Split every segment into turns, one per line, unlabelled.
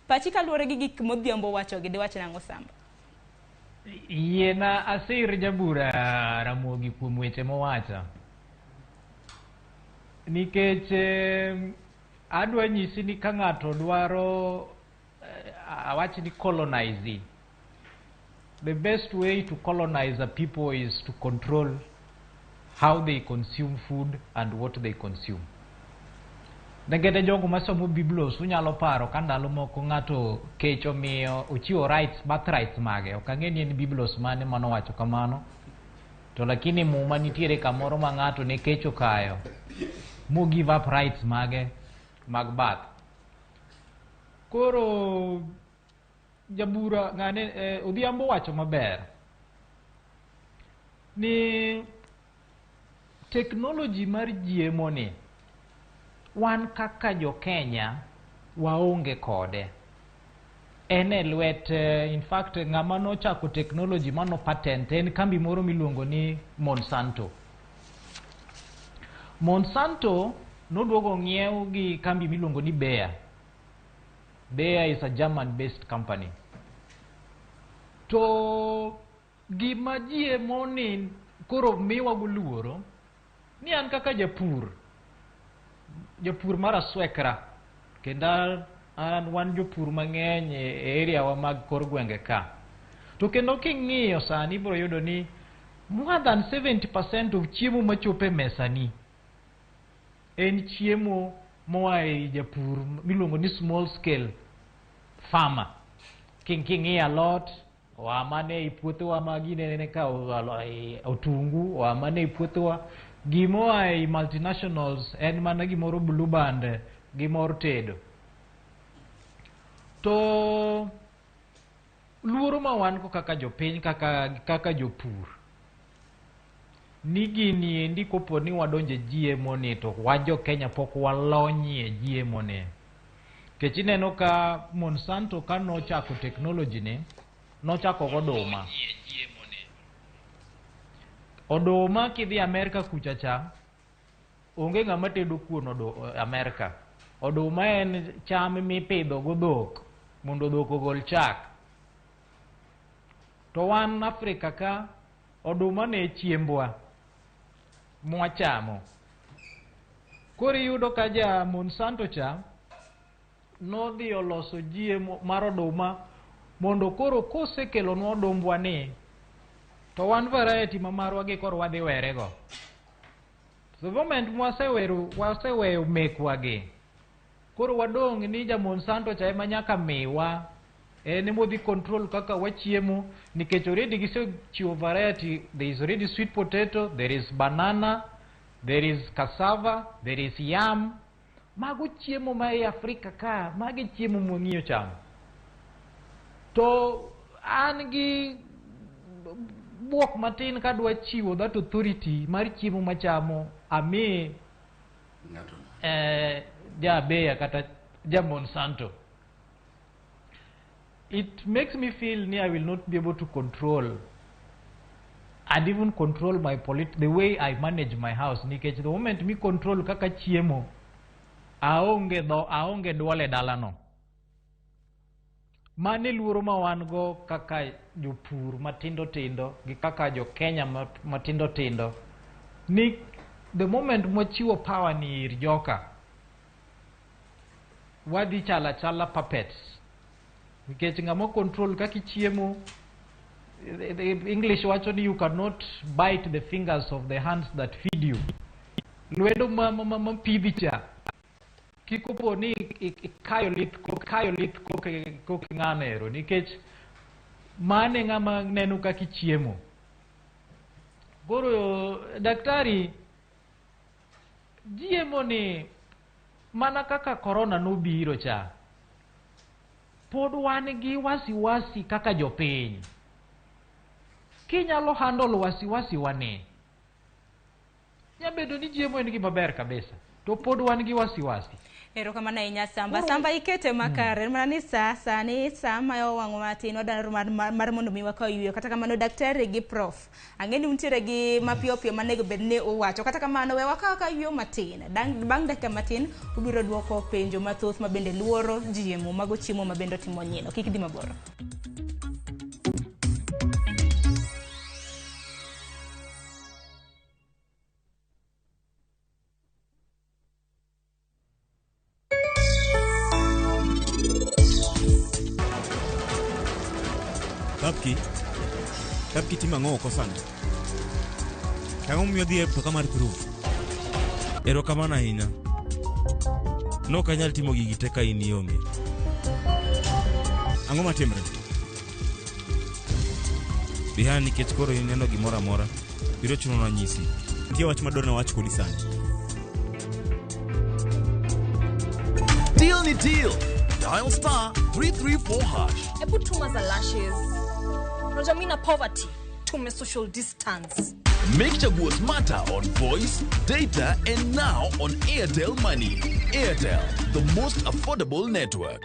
Pachi kaluwore gi gik modhiambo wacho gi diwach nang'o, Samba?
Yiena asir jabura Ramogi kuom weche mowacho. Nikech adwa nyisi ni ka ng'ato dwaro awach ni colonize, the best way to colonize a people is to control how they consume food and what they consume. Nikech jogo masomo Biblos unyalo paro ka ndalo moko ng'ato kech omiyo ochiwo rights, birthrights mage. Ok ang'e ni en Biblos mane manowacho kamano. To lakini Muma nitiere kamoro ma ng'ato ne kech okayo mo give up rights mage mag birth. Koro jabura ng'ane Odhiambo wacho maber ni technology mar GMO ni wan kaka jo Kenya waonge kode. En e lwet in fact, ng'ama nochako technology mano patent en kambi moro miluongo ni Monsanto. Monsanto noduogo ng'iew gi kambi miluongo ni Bayer. Bayer is a German based company. To gima GMO ni koro miwa go luoro ni an kaka japur, japur mar aswekra, kendo an wan jopur mang'eny e area wa mag kor gwenge ka. To kendo king'iyo sani, ibiro yudo ni more than 70% of chiemo machopo e mesani en chiemo moa ei japur miluongo ni small scale farmer. King'iyo alot oa mana ei puothewa ma ginene ka otungu oa mana ei puothewa. Gimoa ei multinationals en mana gimoro Blue Band gi mor tedo. To luoro ma wan go kaka jopiny, kaka jopur, ni gini endi kopo ni wadonje GMO ni, to wan jo Kenya pok walonyie GMO ni. Nikech ineno ka Monsanto ka nochako technology ni, nochako goduma. Oduma kidhi Amerka kucha cha, onge ng'ama tedo kuon Amerka. Oduma en cham mipidho go dhok mondo dhok ogol chak. To wan Afrika ka, oduma ne chiembwa mwachamo. Koro iyudo ka ja Monsanto cha nodhi oloso GMO mar oduma mondo koro kosekelonwa odumbwa ni, to wan variety ma marwa gi koro wadhi were go. The moment mwasewero waseweyo mekwa gi, koro wadong' ni ja Monsanto cha ema nyaka miwa, en emodhi control kaka wachiemo, nikech already gisechiwo variety. There is already sweet potato, there is banana, there is cassava, there is yam. Mago chiemo ma e Afrika ka, magi chiemo mwang'iyo chamo. To an gi buok matin kadwa chiwo that authority mar chiemo machamo ami
ng'ato
ja Bayer kata ja Monsanto. It makes me feel ni I will not be able to control and even control my the way I manage my house, nikech the moment mi control kaka chiemo, aonge dho, aonge duol e dalano. Mano e luoro ma wan go kaka jopur matindo tindo gi kaka jo Kenya matindo tindo, ni the moment mwachiwo power ni ir joka, wadhi chalo achala puppets, nikech ng'ama control kaka ichiemo, the English wacho ni you cannot bite the fingers of the hands that feed you. Lwedo ma pidhi cha kik opo ni ikayo lith kayo lith kok ng'ano ero, nikech mane ng'ama neno kaka ichiemo. Koro daktari, GMO ni mana kaka corona nobiro cha, pod wan gi wasiwasi kaka jopiny. Kinyalo handle wasiwasi wane, nyabedo ni GMO en gima ber kabisa, to pod wan gi wasiwasi.
Erokamano ahinya Samba. Samba ikete makare. Mana ni sa sani sa mayo wang'wa matin wadwaro mar mondo mi wakaw yueyo. Kata kamano daktari gi prof. Ang'e ni untiere gi mapiyo piyo manego bed ni uwacho. Kata kamano we wakaw ka yueyo matin. Bang' dakika matin ubiro duoko penjo mathoth ma bende luoro GMO mago chiemo ma bende otimo nyino. Kik idhi mabor.
Papki, Papki timo ang'o oko sani? Ang'o momiyo odhi e mtoka mar Proof?
Erokamano ahinya. Nok anyal timo gigi te ka in ionge.
Ang'o matimre?
Bihan nikech koro ineno gimoro amora. Biro chuno na nyisi.
Nitie wach madwaro nawach kodi sani.
Deal ni deal. Dial star 334 hash.
Hebu tuma za lashes. Unajua mimi na poverty tume social distance.
Make Chaguo smarter on voice, data, and now on Airtel Money. Airtel, the most affordable network.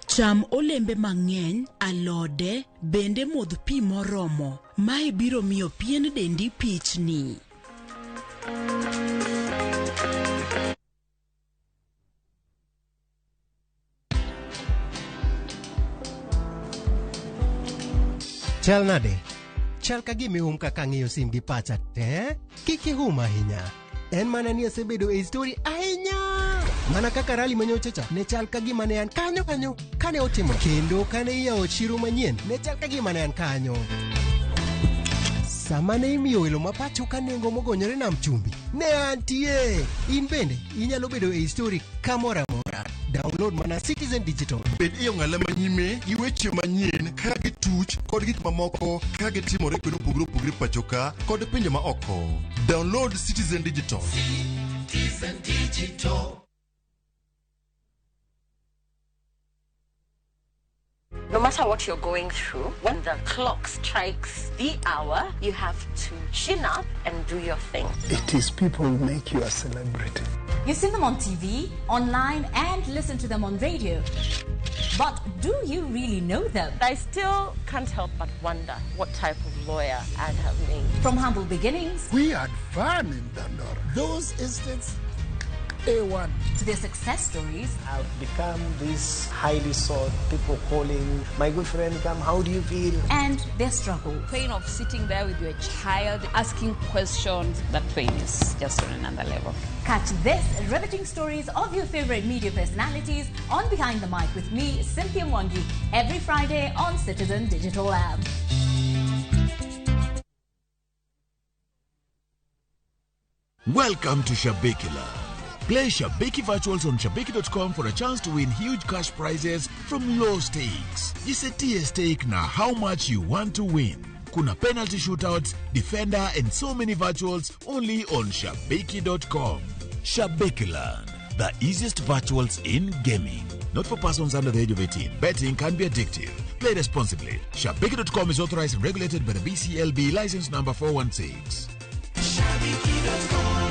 Cham olembe mang'eny, alode, bende modh pi moromo. Mae biro miyo pien dendi pichni.
Chal nade? Chal ka gima ihum kaka ang'iyo sim gi pacha te? Kik ihum ahinya. En mana ni asebedo e story ahinya. Mana kaka rally manyocha cha ne chal ka gima ne an kanyo kanyo kane otimo kendo kane iyawo chiro manyien ne chal ka gima ne an kanyo. Sama ne imiyo welo ma pacho ka nengo mogonyore nam chumbi ne antie. In bende inyalo bedo e story kamoro amora. Download mana Citizen Digital.
Bed e ong'ala manyime gi weche manyien ka gituch kod gik mamoko ka gitimore kuonde mopogore opogore pacho ka kod pinje ma oko. Download Citizen Digital.
Citizen Digital.
No matter what you're going through, when the clock strikes the hour, you have to chin up and do your thing.
It is people who make you a celebrity.
You've seen them on TV, online, and listen to them on radio. But do you really know them?
I still can't help but wonder what type of lawyer I'd have made.
From humble beginnings.
We had fun in Dandora. Those instincts, A1.
To their success stories.
I've become this highly sought, people calling, my good friend, come, how do you feel?
And their struggle.
Pain of sitting there with your child, asking questions, that pain is just on another level.
Catch this riveting stories of your favorite media personalities on Behind the Mic with me, Cynthia Mwangi, every Friday on Citizen Digital App.
Welcome to Shabiki Land. Play Shabiki Virtuals on Shabiki.com for a chance to win huge cash prizes from low stakes. Jisetie stake na how much you want to win. Kuna penalty shootouts, defender, and so many virtuals only on Shabiki.com. Shabiki Land, the easiest virtuals in gaming. Not for persons under the age of 18. Betting can be addictive. Play responsibly. Shabiki.com is authorized and regulated by the BCLB license number 416.
Shabiki.com.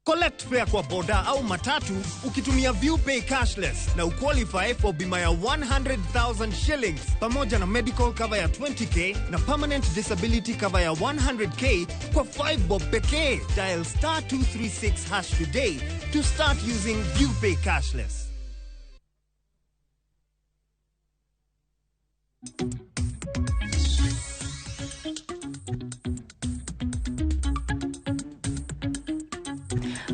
Collect fare kwa boda au matatu ukitumia ViewPay cashless na uqualify for bima ya 100,000 shillings pamoja na medical cover ya 20K na permanent disability cover ya 100K kwa 5 bob pekee. Dial star 236 hash today to start using ViewPay cashless.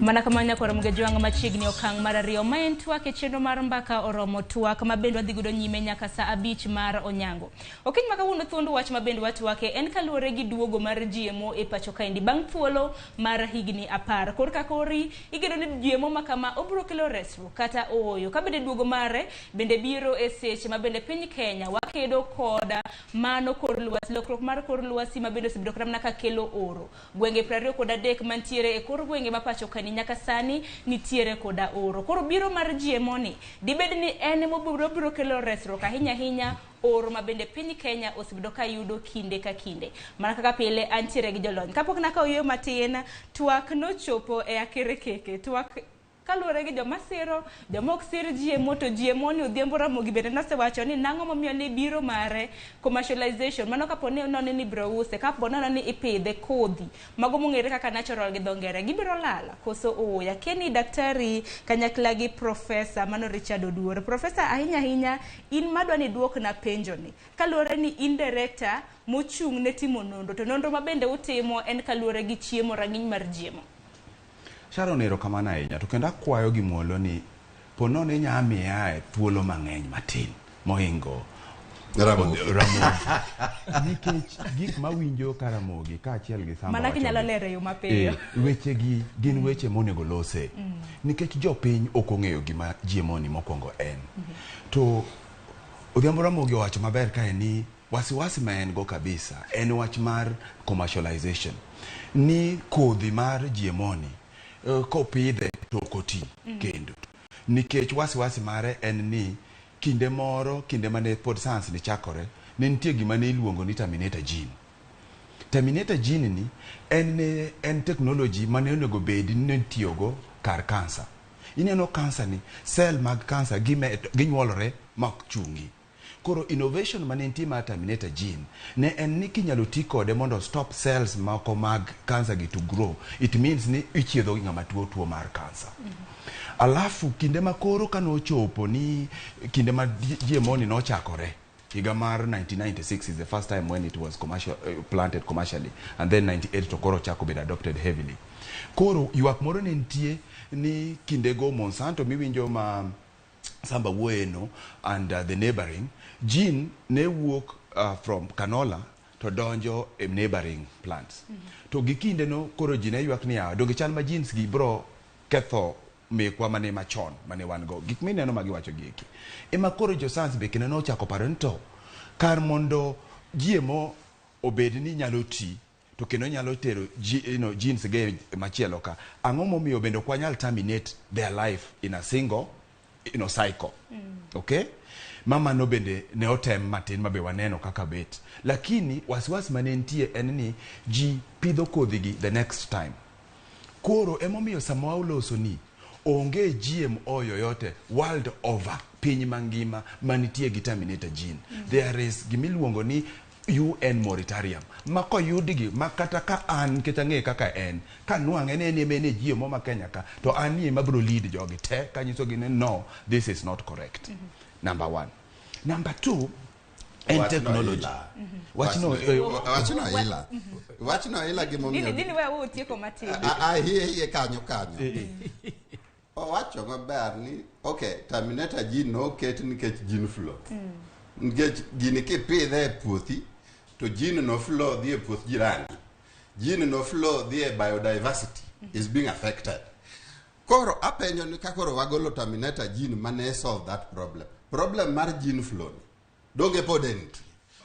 Mana kamano nyakoro mgejwang' machiegni okang' mar ariyo ma en twak e chenro mar mbaka oromo twak ma bende wadhi godo nyime nyaka saa 5 mar onyango. Okinyi ma kawuono thuond wach ma bende watwake en kaluwore gi duogo mar GMO e pacho kaendi bang' thuolo mar higni 10. Korka kori igeno ni GMO ma kama obiro kelo resruok kata ooyo. Ka bende duogo mare bende biro e seche ma bende piny Kenya wakedo koda mano kor lwasi, lokruok mar kor lwasi ma bende osebedo kata mana ka kelo oro. Gwenge 23 mantiere e kor gwenge ma pacho kaendi nyaka sani nitiere koda oro. Koro biro mar GMO ni dibed ni en emobiro biro kelo resruok ahinya ahinya oro ma bende piny Kenya osebedo ka yudo kinde ka kinde. Mana kaka pile antiere gi jolony. Kapok nakawo yueyo matin, twak nochopo e akerekeke. Twak kaluwore gi joma siro, joma ok sir GMO to GMO ni Odhiambo Ramogi bende nosewacho ni nang'o momiyo ni biro mare commercialization mano kapo ni onone ni ibiro use kapo nono ni ipidhe kodhi mago mong'ere kaka natural gi dho ngere gibiro lal koso ooyo. Akia ni daktari kanyakla gi profesa mano Richard Oduor. Profesa ahinya ahinya in madwa ni iduokna penjo ni kaluwore ni in director mochung' ne timo nonro to nonro ma bende utimo en kaluwore gi chiemo rang'iny mar GMO.
Sharon erokamano ahinya to kendo akwayo gi muolo ni po nono inya miyae thuolo mang'eny matin mohingo
Ramogi.
Ramogi. Nikech gik mawinjo ka Ramogi kaachiel gi Samba
Mana kinyalo
wachogi,
lero e yo mapiyo.
Wechegi gin weche monego lose. Nikech jopiny ok ong'eyo gima GMO ni mokwongo en. To Odhiambo Ramogi owacho maber kae ni wasiwasi ma en go kabisa en wach mar commercialization. Ni kodhi mar GMO ni kopidhe to ok oti kendo. Nikech wasiwasi mare en ni kinde moro, kinde mane pod science ni chakore, ne nitie gima ne iluongo ni terminator gene. Terminator gene ni en ne en technology mane onego bed ni ne itiyogo kar kansa. Ineno kansa ni, cell mag kansa ginyuolore ma ok chungi. Koro innovation mane nitie mar terminator gene ne en ni kinyalo ti kode mondo stop cells moko mag kansa gi to grow, it means ni ichiedho gi ng'ama tuo tuo mar kansa. Alafu kinde ma koro kanochopo ni kinde ma GMO ni nochakore higa mar 1996 is the first time when it was commercial, planted commercially and then 98 to koro ochako bedo adopted heavily. Koro ywak moro ne nitie ni kindego Monsanto miwinjo ma Samba wuoye no and the neighboring gene ne wuok from canola to donjo e neighboring plants. To gi kinde no koro ji ne ywak niya donge chal ma genes gi bro ketho mekwa mane machon mane wan go gik mineno ma giwacho gi eki ema koro jo science be kendo nochako paro ni to kar mondo GMO obed ni nyalo ti to kendo nyalo tero genes ge machielo ka ang'o momiyo bende ok wanyal terminate their life in a single cycle. Okay, mama no bende ne otem matin mabe waneno kaka bet, lakini wasiwasi mane nitie en ni ji pidho kodhi gi the next time. Koro emomiyo sama waloso ni onge GMO yoyote world over piny mangima manitie gi terminator gene. There is gimiluongo ni UN moratorium ma koyudgi ma kata ka an nikech ang'e kaka en ka nwang'e ni en ema en e GMO ma Kenya ka to an ni ema biro lead jogi te kanyisogi ni no, this is not correct. Number one. Number two en
Wachno
technology.
ila.
Wachno
Wachno ila. Wachno ila gimomiyo.
Dini we utieko matin.
Hie hie kanyo kanyo. Owacho maber ni okay, terminator gene noket nikech gene flow. Nikech gini kipidhe e puothi to gene no flow dhi e puoth jirani. Gene no flow dhi e biodiversity is being affected. Koro apenjo ni ka koro wagolo terminator gene mane solve that problem. Problem mar gene flow ni donge pod en nitie.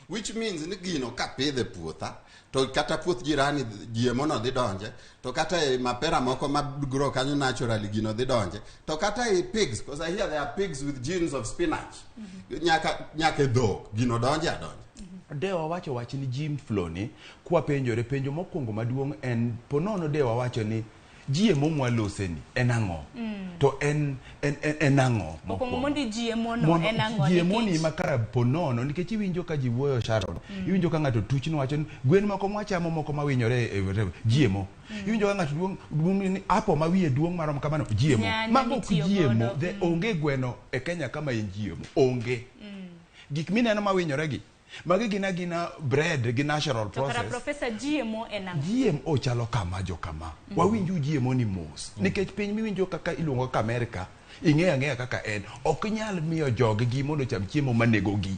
Which means ni gino kapidhe puotha to kata puoth jirani GMO no dhi donje, to kata e mapera moko ma grow kanyo naturally gino dhi donje, to kata e pigs, because I hear there are pigs with genes of spinach. Nyaka nyaka e dhok gino donje adonja.
De wawacho wach ni gene flow ni kwapenjore penjo mokwongo maduong' en ponono de wawacho ni GMO mwalose ni en ang'o? To en en en, en ang'o?
Mokwongo mondi GMO no en ang'o?
GMO ni makara ponono nikech iwinjo ka ji wuoyo Sharon. Iwinjo ka ng'ato tuch nowacho ni gwen moko mwachamo moko mawinyore e GMO. Iwinjo ka ng'ato duong' duong' ni apple ma wiye duong' marom kamano GMO.
Nyanya
Mago ok
mitiyo
GMO.
godo.
Onge gweno e Kenya kama en GMO. Onge. Gik mineno mawinyore gi magi gin agina bread gi natural
To kara
process.
Professor GMO en ang'o?
GMO chalo kama jo kama. Wawinju GMO ni mos. Nikech piny miwinjo kaka iluongo kaka Amerika, ing'eyo ang'eya kaka en. Ok inyal miyo joggi mondo ocham chiemo manegogi.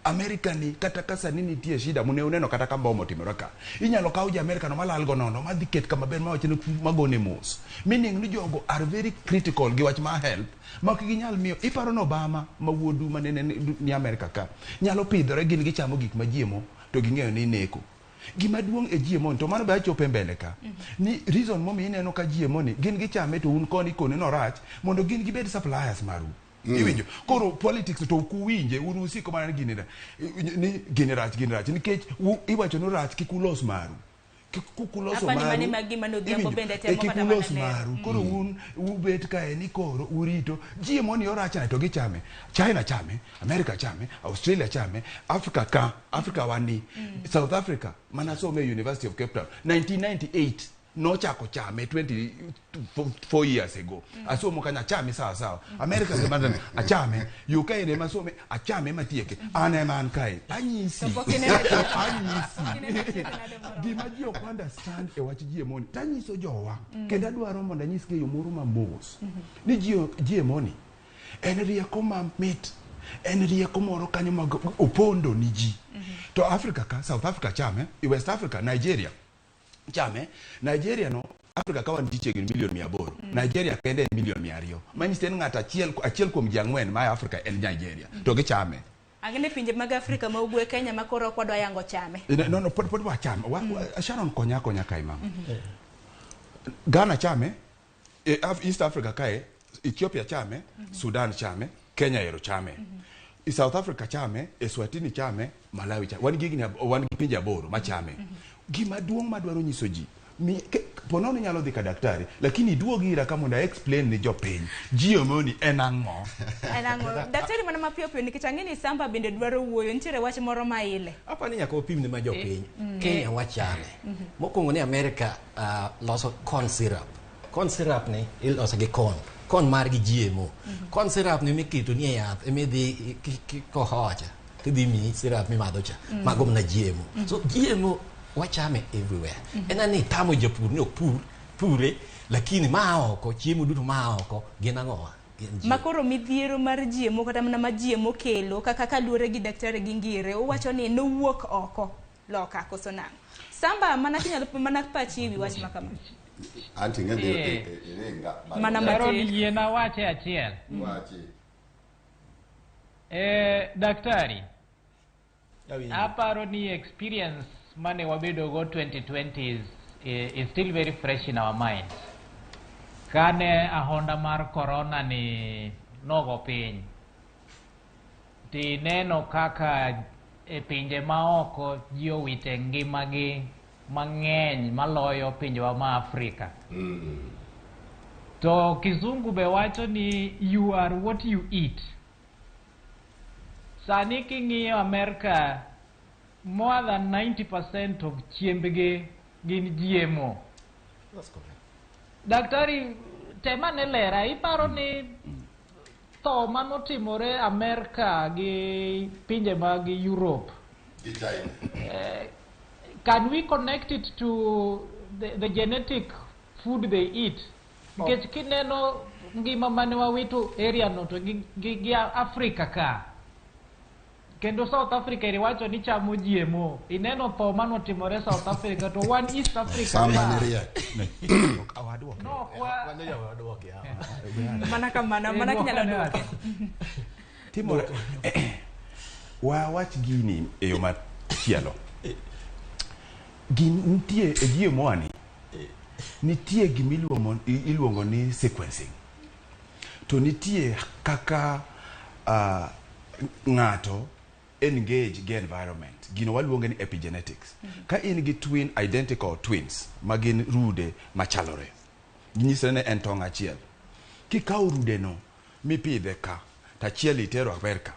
Amerika ni kata ka sani nitie shida mune uneno kata ka mbom otimore ka. Inyalo kaw ja Amerika no malal go nono madhi ket kama ber mawach ni magone mos. Meaning ni jogo are very critical gi wach mar health ma ok ginyal miyo. Iparo ni Obama ma wuodu manene ni Amerika ka nyalo pidhore gin gichamo gik ma GMO to ging'eyo ni neko. Gima duong' e GMO ni, to mano be achope mbele ka. Ni reason momiyo ineno ka GMO ni gin gichame to un koni koni norach mondo gin gibed suppliers maru. Iwinjo? Koro politics to ok uwinje, un usiko mana ni gini ni gini rach, gini rach nikech iwacho ni rach kik ulos maru. Kik uloso
Apani
maru.
mane mag gima ne Odhiambo
Iwinjo?
bende
E,
temo
kik
kata mana
ulos
lero.
maru. Koro un ubet kae ni koro urito GMO ni orach to gichame. China chame, America chame, Australia chame, Africa ka, Africa wani, South Africa mana some University of Cape Town 1998 nochako chame 24 years ago. Asomo kanya achame sawa sawa. America gima achame, UK ne masome achame matieke. An ema an kae. Anyisi.
To pok ineno chieth.
Anyisi. Gima ji ok understand e wach GMO ni, tanyiso jowa, kendo adwaro mondo anyisgi e yo moro mamos, ni GMO ni en rieko mamit, en rieko moro kanyo mag opondo ni ji. To Africa ka, South Africa chame, i West Africa, Nigeria chame, Nigeria no Africa ka wan ji chiegni milion 800, Nigeria kende en milion 200. Manyiso ni ng'ato achiel, achiel kuom ji ang'wen ma e Africa en Nigeria, to gichame.
Ang'e pinje mag Afrika ma ugwe Kenya ma koro ok wadwa yango chame.
No, no, pod wachame. Sharon konya akonya kae mama. Ghana chame, East Africa kae, Ethiopia chame, Sudan chame, Kenya ero chame. South Africa chame, Eswatini chame, Malawi chame. Wan gi higni wan gi pinje 8 machame. Gima duong' madwaro nyiso ji, ponono inyalo dhi ka daktari, lakini iduog ira ka mondo a explain ni jopiny, GMO ni en ang'o?
En ang'o? Daktari mana mapiyo piyo nikech ang'e ni Samba bende dwaro wuoyo, nitiere wach moro ma ile.
Apa ni nyaka wapim ne ma jopiny. Kenya wachame. Mokwongo ni Amerika loso corn syrup. Corn syrup ni iloso gi corn. Corn mar gi GMO. Corn syrup ni miketo ni e yath emidhi kohocha tidhi miyi syrup mimadho cha. Mago mana GMO. So GMO wachame everywhere. En ani tamo japur ni ok pur, pure, lakini ma oko, chiemo duto ma oko, gin ang'owa? Gin GMO.
Makoro midhiero mar GMO kata mana ma GMO kelo kaka kaluwore gi daktari gi Ngire, owacho ni nowuok oko loka koso nang'o. Samba mana kinyalo mana pachi ewi wach ma kama.
Anti ng'e ni iringa.
Mana
Sharon,
matin.
yiena wache achiel.
Wachi.
Daktari, aparo ni experience mane wabedo go 2020 is still very fresh in our minds. Kane ahonda mar corona ni nogo piny, tineno kaka e pinje maoko ji owite ngimagi mang'eny maloyo pinjewa ma Afrika. To kizungu be wacho ni you are what you eat. Sani king'iyo Amerika, more than 90% of chiembgi gin GMO.
That's correct.
Daktari, tema ne lera, iparo ni tho manotimore Amerika gi pinje mag Europe,
Gi China.
Can we connect it to the genetic food they eat? Nikech kineno ngima mane wawito area no to gi Afrika ka. Kendo South Africa iriwacho ni chamo GMO. Ineno tho manotimore South Africa to wan East Africa.
Sama ni riek.
No, kwa
Mana kamano, mana kinyalo duoke.
Timore. Wawach gini e yo machielo. Gin nitie e GMO ni, nitie gima iluongo ni sequencing. To nitie kaka ng'ato engage gi environment. Gino waluonge ni epigenetics. Ka in gi twin identical twins ma gin rude machalore, ginyisore ni en tong' achiel. Kikawo rude no mipidhe ka, to achiel itero Amerka.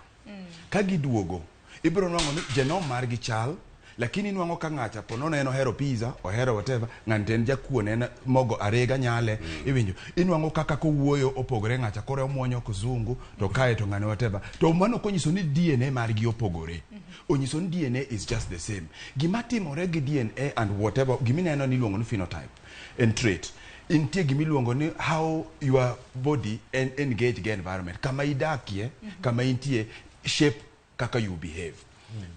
Ka giduogo, ibiro nwang'o ni genome margi chal, lakini inwang'o ka ng'acha po nono en ohero pizza, ohero whatever, ng'ani to en jakuon, en mogo arega nyale, iwinjo. Inwang'o kaka kowuoyo opogore ng'acha koro omuonyo kizungu, to kae to ng'ani whatever. To mano ok onyiso ni DNA margi opogore. Onyiso ni DNA is just the same. Gima timore gi DNA and whatever, gimineno ni iluongo ni phenotype and trait. Nitie gimiluongo ni how your body engage gi environment. Kama idakie, kama intie, shape kaka you behave.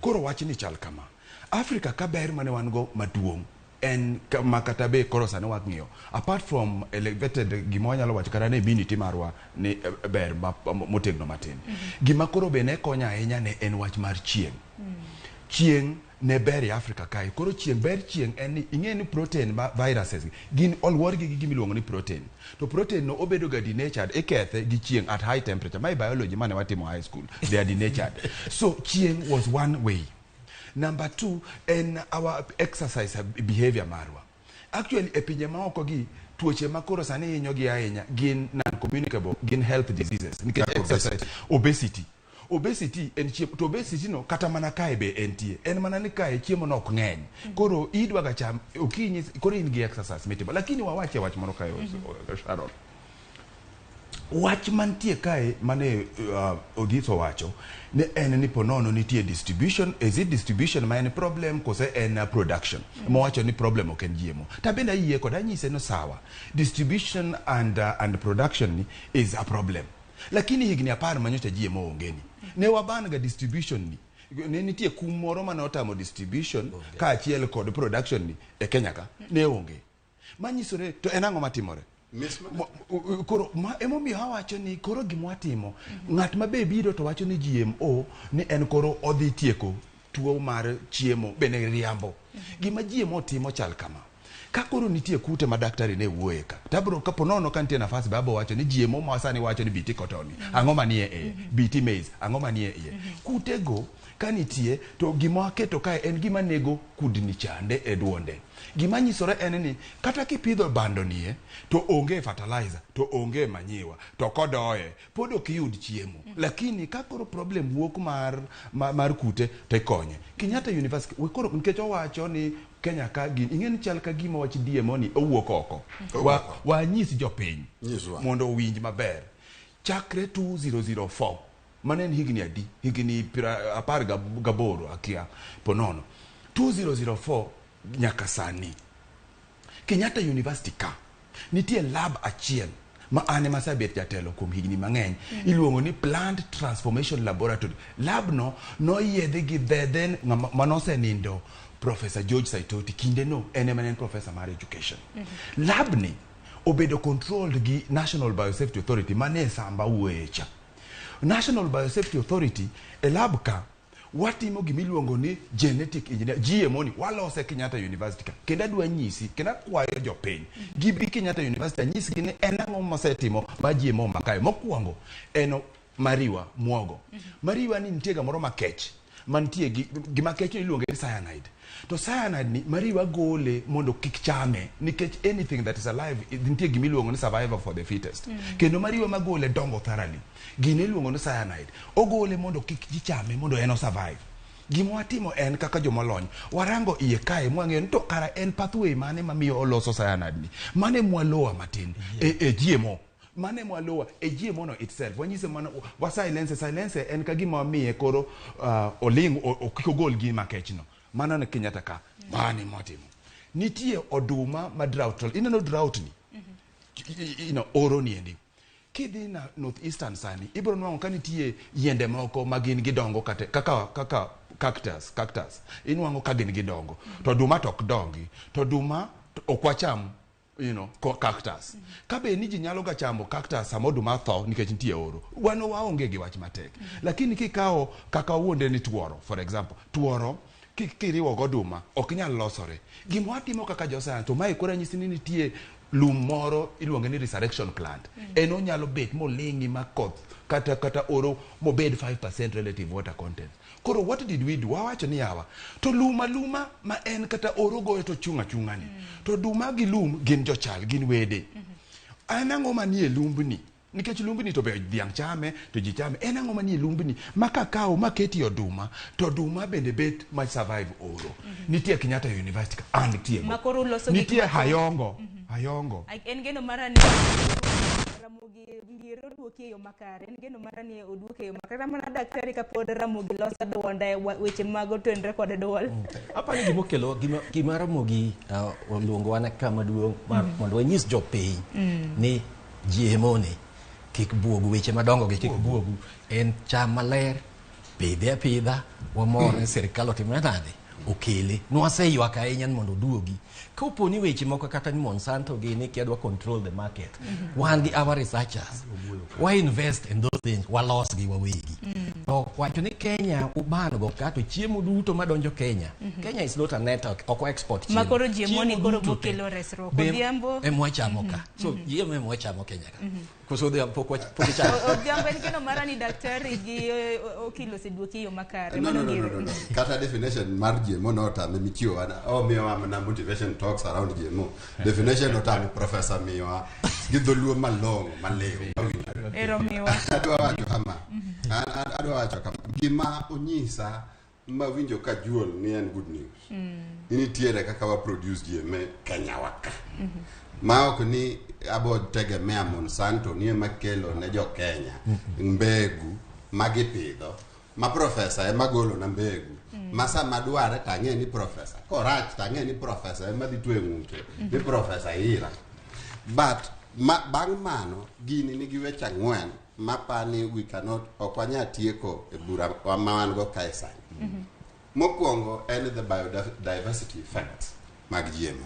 Koro wach ni chal kama. Africa ka ber mane wan go maduong' en ma kata be koro sani wang'iyo. Apart from elevated gima wanyalo wacho kata ni immunity marwa ni ber motegno matin. Gima koro be ne konyo ahinya ne en wach mar chieng'. Chieng' ne ber e Africa kae. Koro chieng' ber chieng' en ni ing'e ni protein ma viruses gi gin oluorgi gi gima iluongo ni protein. To protein no obedo ga denatured, ikethe gi chieng' at high temperature. Mae biology mane watimo high school. They are denatured. So chieng' was one way. Number two en our exercise behavior marwa. Actually e pinje maoko gi tuoche ma koro sani hinyo gi ahinya gin non-communicable, gin health diseases. Nikech
Kaka
exercise, obesity. Obesity en chiemo, to obesity no kata mana kae be entie. En mana ni kae chiemo no ok ng'eny. Koro idwa ga cham okinyi, koro in gi exercise mitimo. Lakini wawache wach moro kae, Sharon. Wach mantie kae mane Odhis owacho ne en ni ponono nitie distribution, is it distribution ma en problem kose en production? Mowacho ni problem ok en GMO. Ta bende ayie kode, anyise no sawa. Distribution and production ni is a problem. Lakini higni 10 manyocha GMO onge ni. Ne waban ga distribution ni. Ne nitie kum moro mane otamo distribution kaachiel kod production ni e Kenya ka. Ne onge. Manyisore to en ang'o matimore? Koro ma emomiyo awacho ni koro gima watimo, ng'at ma be biro to wacho ni GMO ni en koro odhi tieko tuo mar chiemo bende riambo. Gima GMO timo chal kama. Ka koro nitie kute ma daktari ne wuoye ka, tabro kapo nono ka nitie nafas be abo wacho ni GMO ma sani wacho ni BT cotton ni, ang'o manie iye? BT maize, ang'o manie iye? Kutego ka nitie to gima waketo kae en gima nego kudni chande e duonde. Gima nyisore en ni kata kipidho bando nie to onge fertilizer, to onge manyiwa, to kodoye pod ok iyud chiemo. Lakini ka koro problem wuok mar kute to ikonye. Kenyatta University, we koro nikech owacho ni Kenya ka gin, ing'e ni chal ka gima wach DMO ni owuok oko. Wanyis jopiny mondo owinj maber. Chakre 2004, mano en higni adi? Higni 18 akia ponono. 2004 nyaka sani. Kenyatta University ka nitie lab achiel ma an ema asebet jatelo kuom higni mang'eny iluongo ni Plant Transformation Laboratory. Lab no noyiedhi gi the then ng'ama manosenindo Professor George Saitoti, kinde no en ema ne en professor mar education. Lab ni obedo controlled gi National Biosafety Authority mane samba wuoye cha. National Biosafety Authority e lab ka watimo gimiluongo ni genetic engineer GMO ni walose Kenyatta University ka. Kendo adwa nyisi, kendo akwayo jopiny gibi Kenyatta University anyisgi ni en ang'o mosetimo ma GMO makae. Mokwongo en mariwa, muogo. Mariwa ni nitie gamoro makech mantie gi gima kech ni iluonge ni cyanide. To cyanide ni mariwa gole mondo kik chame nikech anything that is alive nitie gima iluongo ni survival for the fittest. Kendo mariwa magole dongo thoroughly. Gine iluongo ni cyanide. Ogole mondo kik ji chame mondo en o survive. Gima watimo en kaka jomolony, warango iye kae mwang'eyo ni to kara en pathway mane mamiyo oloso cyanide ni. Mane mwalowa matin e GMO. Mane mwalowa e GMO no itself. Wanyise mana wa silence, silence en ka gima wamiye koro oling' kik ogol gima kech no. Mano ne Kenyatta ka. Mane mwatimo. Nitie oduma ma drought. Ineno drought ni? Oro ni endi. Kidhi na North Eastern sani, ibiro nwang'o ka nitie yiende moko ma gin gidongo kate, kaka cactus. Inwang'o ka gin gidongo. To oduma to ok dongi. To oduma ok wacham, cactus. Ka be ni ji nyalo ga chamo cactus sama oduma tho nikech nitie oro. Wan waonge gi wach matek. Lakini kikawo kaka wuonde ni tuoro, for example, tuoro kiriwo go oduma ok nyal losore. Gima watimo kaka jo science, to mae koro anyisi ni nitie lum moro iluonge ni resurrection plant. En onyalo bet moling'i ma koth kata oro mobed 5% relative water content. Koro what did we do? Wawacho ni yawa to lum aluma ma en kata oro goyo to chung' achung'a ni. To oduma gi lum gin jochal, gin wede. En ang'o manie lumbni? Nikech lumbni to be dhiang' chame to ji chame. En ang'o manie lumbni ma kakawo maketi e oduma to oduma bende bet ma survive oro. Nitie Kenyatta University ka an nitie go.
Ma koro uloso gik
Nitie
mathoth.
Hayongo. Hayongo.
Ai, en geno mara ni Ramogi Ndiere oduoki e yo makare. En geno mara ni oduoki e yo makare. Kata mana daktari kapod Ramogi loso duonde weche mag otenre kod duol.
Apani gimokelo gima Ramogi oluongowa ne kama duong' mar mondo wanyis jopiny ni GMO ni kik buogu, weche madongo gi kik buogu. En cham maler, pidhe apidha, wamor ni sirikal otimre nade? Okele. Nwaseywak ahinya ni mondo oduogi. Kopo ni weche moko kata ni Monsanto gi ni kia dwa control the market. Wan gi our researchers. Wa invest in those things, walos gi wawegi. To wacho ni Kenya uban go ka to chiemo duto madonjo Kenya. Kenya is not a net ok export chiemo.
Ma koro GMO ni
Chiemo
koro
duto te
bokelo resruok.
be
Odhiambo.
emwachamo ka. So GMO emwachamo Kenya ka. Koso odhiambo pok pok ichamo.
Odhiambo en keno mara ni daktari gi okil oseduoki e yo makare.
No,
Mano
no, no, no,
gire.
no, no. Kata definition mar GMO no otame michiwo wana omiyowa mana motivation talks around GMO. Definition otame professor miyowa gi dholuo malong'o maliw. mawinjore.
Ero miwa.
Adwa wacho kama. Adwa wacho kama. Gima onyisa mawinjo ka juol ni en good news. Ni nitiere kaka wa produce GMO Kenya wa ka. Ma ok ni abo tegemea Monsanto ni ema kelo ne jo Kenya mbegu magipidho ma profesa ema golo na mbegu ma sama dware to ang'e ni profesa korach to ang'e ni profesa ema dhi twe ng'ute ni profesa ira but ma, bang' mano gini nigi weche ang'wen mapani we cannot ok wanyal tieko e bura wa- ma wan go kae sani mokwongo en the biodiversity effects mag GMO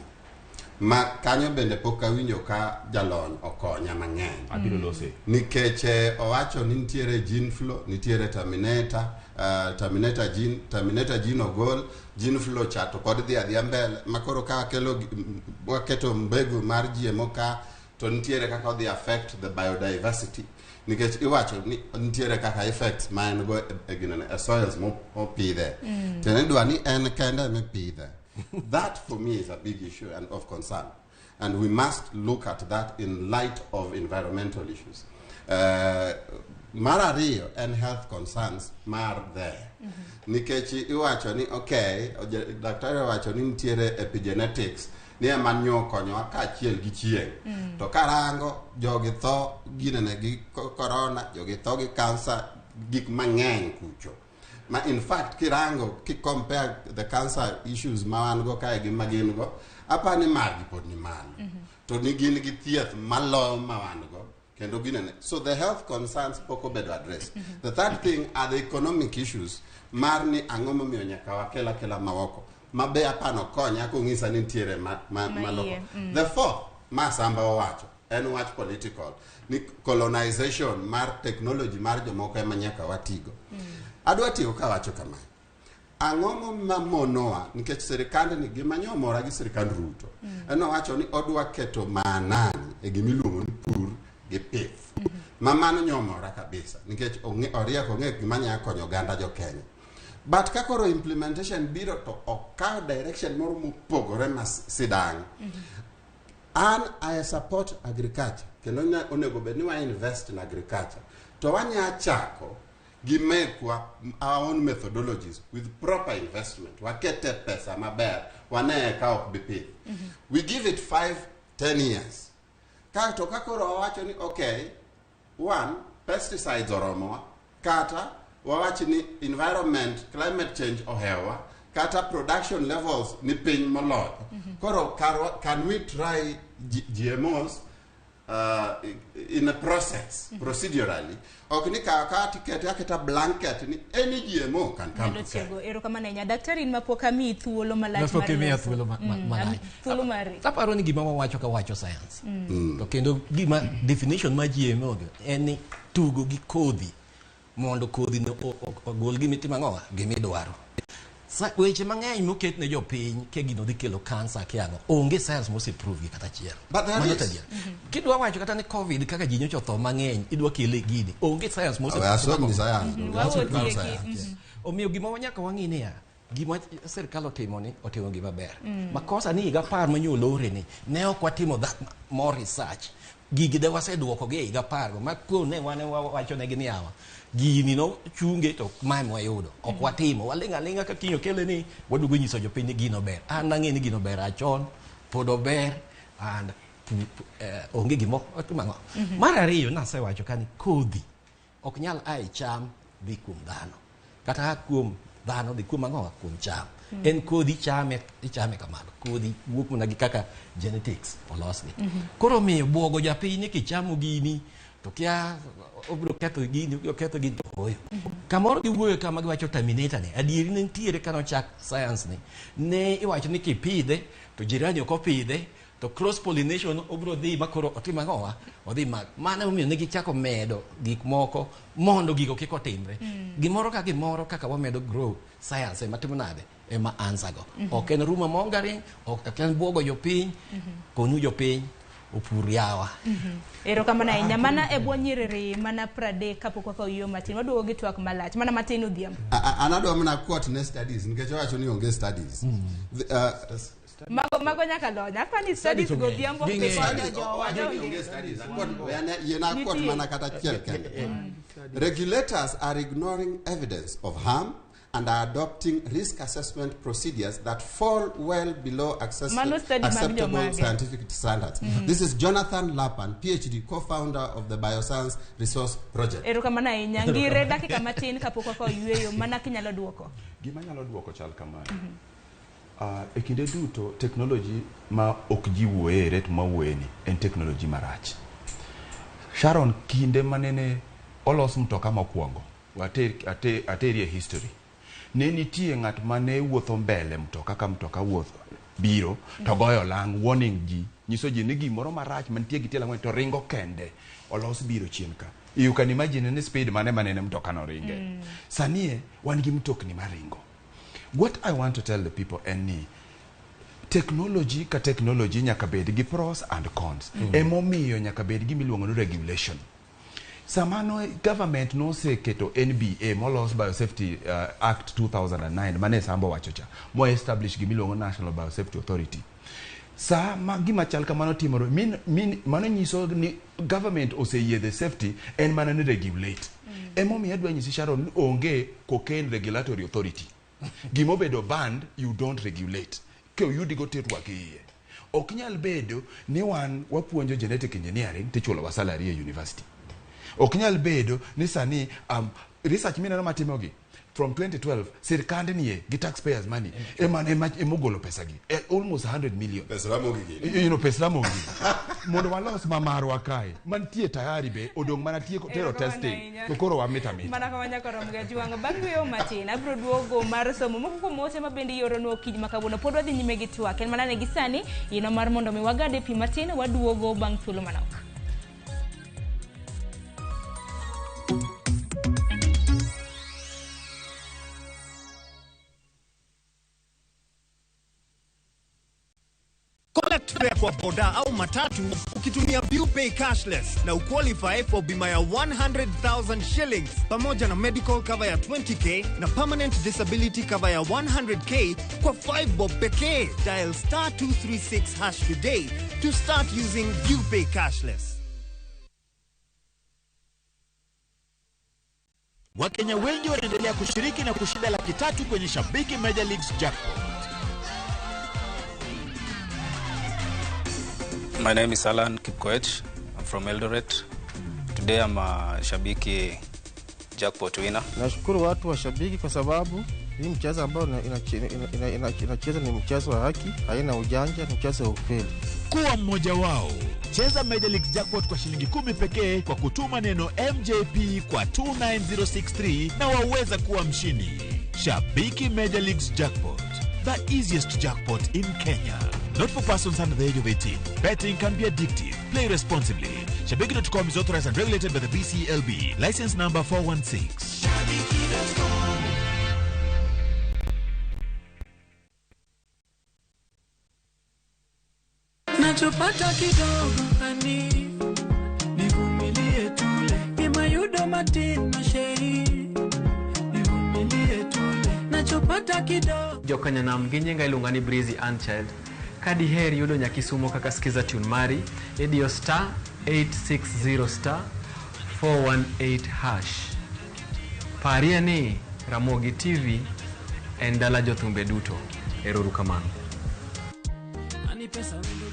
ma kanyo bende pok awinjo ka jalony okonya mang'eny
Abiro lose.
nikech owacho ni nitiere gene flow nitiere terminator terminator gene terminator gene ogol gene flow cha to pod dhi adhiya mbele makoro ka wakelo waketo mbegu mar GMO ka to nitiere kaka odhi affect the biodiversity nikech iwacho ni nitiere kaka effects ma en go e ginene e soils mopidhe tiende ni dwa ni en kende emipidhe that for me is a big issue and of concern and we must look at that in light of environmental issues. Mar ariyo en health concerns mar there nikech iwacho ni okay daktari owacho ni nitiere epigenetics ni ema nyo konyowa kaachiel gi chieng' to karango jogi tho ginene gi corona jogi tho gi cancer gik mang'eny kucho ma in fact kirango ki compare the cancer issues ma wan go kae gi ma gin go apani margi pod ni malo to ni gin gi thieth maloyo ma wan go kendo ginene so the health concerns pok obedo addressed. The third thing are the economic issues mar ni ang'o momiyo nyaka wakel akela maoko ma be apano konya kong'isa ni nitiere ma, ma,
Ma
maloko
iye,
the fourth ma Samba owacho en wach political ni colonization mar technology mar jomoko ema nyaka watigo. Adwa tiyo kawacho kamae ang'o mamonowa nikech sirikandni gima nyomora gi sirikand Ruto en owacho ni odwa keto maanani e gimiluongo ni pur gi pith ma mano nyomora kabisa nikech oriek ong'e gima nyalo konyo oganda jo Kenya but ka koro implementation biro to okaw direction moro mopogore ma sidang' an I support agriculture kendo onego bed ni wa invest in agriculture to wanya chako gi mekwa our own methodologies with proper investment wakete pesa maber waneye ka ok bi pith we give it 5 10 years kato ka koro wawacho ni okay one pesticides oromowa kata wawach ni environment climate change ohewa kata production levels ni piny moloyo koro can we try GMOs in a process procedurally ok ni kaw akawa tikete aketa blanket ni any GMO can come
Nyalo
to Kenya.
tiego. Erokamano ahinya. Daktari in mapok amiyi thuolo malach
Mapok
mar
imiya
loso.
thuolo malach.
Thuolo mari.
Aparo ni gima wawacho ka wacho science. To kendo gima definition mar GMO go en ni tugo gi kodhi mondo kodhi no ogol gimitimo ang'owa gimidwaro. Weche mang'eny moket ne jopiny ke gino dhi kelo kansa ke ang'o onge science moseprove gi kata achiel.
But there
Mano
is.
to adier. Kidwa wacho kata ni COVID kaka ji nyocha otho mang'eny idwa kele gini onge science
Awe asom ni science.
Wawuothie ki-
Omiyo gima nyaka wang'i niya gima sirikal otimo ni otimo gima ber. Makosa ni higa 10 manyolore ni ne ok watimo that more research. Gigi de waseduoko gi e higa 10 go ma kone wane wawacho negi ni yawa gini no chunge to mae mwayudo ok watimo waling' aling'a ka kiny okele ni waduogo nyiso jopiny ni gino ber an nang'e ni gino ber achon pod ober and onge gima otimo ang'o. Mar ariyo nasewacho ka ni kodhi ok nyal a e cham dhi kuom dhano kata a kuom dhano dhi kuom ang'o kuom cham en kodhi chame ichame kamano kodhi wuok mana gi kaka genetics olosgi koro omiyo buogo japiny ni kichamo gini to kia obiro ketho gini obiro ketho gini to oyo kamoro giwuoyo kama giwacho terminator ni adieri ne nitiere kanochak science ni ne iwacho ni kipidhe to jirani ok opidhe To cross pollination obiro dhi ma koro otim ang'owa? Odhi ma mano emomiyo ne gichako medo gik moko mondo gigo kik otimre. Gimoro ka gimoro kaka wamedo grow science ema timo nade? Ema answer go. Ok en rumor mongering, ok en buogo jopiny, konu jopiny opur yawa.
Erokamano ahinya. Mana e bwo nyiriri mana 30 kapok wakawo yueyo matin. Waduogo gi twak malach. Mana matin odhiambo.
An adwa mana quote ne studies nikech owacho ni onge studies.
Mago nyaka lony. Apani studies go odhiambo
Studies, owacho ni onge studies. Yena quote mana kata achiel kende. Regulators are ignoring evidence of harm and are adopting risk assessment procedures that fall well below
Mano study mag
acceptable
jomage.
scientific standards. This is Jonathan Lapan, PhD, co-founder of the Bioscience Resource Project.
Erokamano ahinya. Ngire dakika matin kapok wakawo yueyo mana kinyalo duoko.
Gima nyalo duoko chal kamae. E kinde duto technology ma ok ji wuoye e rate ma wuoye ni en technology marach. Sharon, kinde manene olos mtoka mokwongo, ateri e history. Ne nitie ng'at mane wuotho mbele mtoka ka mtoka wuotho biro to goyo lang warning ji nyiso ji ni gimoro marach mantie gi tielo ang'wen to ringo kende olos biro chien ka. You can imagine ni speed mane manene mtoka no ringe. Sani e wan gi mtokni maringo. What I want to tell the people en ni technology ka technology nyaka bed gi pros and cons. Emomiyo nyaka bed gi miluongo ni regulation. Sama no government noseketo NBA molos Biosafety Act 2009 mane Sambo wacho cha mo establish gimiluongo National Biosafety Authority. Sa ma gima chal kamano timore min mano nyiso ni government oseyie the safety en mana ni regulate. Emomiyo adwa nyisi Sharon ni onge cocaine regulatory authority. Gimobedo banned you don't regulate. Koyudi go tirwaki iye. Ok nyal bedo ni wan wapuonjo genetic engineering tichulowa salary e university. Ok nyal bedo ni sani research mineno matimogi from 2012 sirkand nie gi taxpayers money ema emogolo pesa gi almost 100 million.
Pesa Ramogi gini.
Pesa Ramogi. Mondo walos ma marwa kae mantie tayari be odong' mana tieko tero
Erokamano
testing
ahinya.
to koro wamit amita.
Mana kama nyaka rom ga jwang'o. Bang' yueyo matin, abiro duogo mar somo moko kuom ote ma bende ioronwa okinyi ma kawuono. Pod wadhi nyime gi twak. En mana ne gi sani, yino mar mondo mi wagade pi matin, waduogo bang' thuolo manok.
Collect fare kwa boda au matatu ukitumia ViewPay cashless na uqualify for bima ya 100,000 shillings pamoja na medical cover ya 20k na permanent disability cover ya 100k kwa 5 bob pekee. Dial star 236 hash today to start using ViewPay cashless.
Wakenya wengi wanaendelea kushiriki na kushinda 300,000 kwenye Shabiki Major Leagues Jackpot.
My name is Alan Kipkoech. I'm from Eldoret. Today I'm a Shabiki jackpot winner.
Nashukuru watu wa Shabiki kwa sababu hii mchezo ambao inacheza ni mchezo wa haki, haina ujanja, ni mchezo wa ukweli.
Kuwa mmoja wao. Cheza Major Leagues Jackpot kwa shilingi 10 pekee kwa kutuma neno MJP kwa 29063 na waweza kuwa mshindi. Shabiki Major Leagues Jackpot, the easiest jackpot in Kenya. Not for persons under the age of 18. Betting can be addictive. Play responsibly. Shabiki.com is authorized and regulated by the BCLB. License number 416.
Shabiki.com.
Nachopata kidogo hani nivumilie tule imayudo matin masheri nivumilie tule nachopata kidogo.
Jokanyanam gi nyinga iluonga ni Breezy Unchild. Ka diher yudo Nyakisumo kaka skiza tune mari, idiyo star 860 star 418 hash. Parie ni Ramogi TV en dala jothumbe duto. Erouru kamano.
Ani pesa wendo.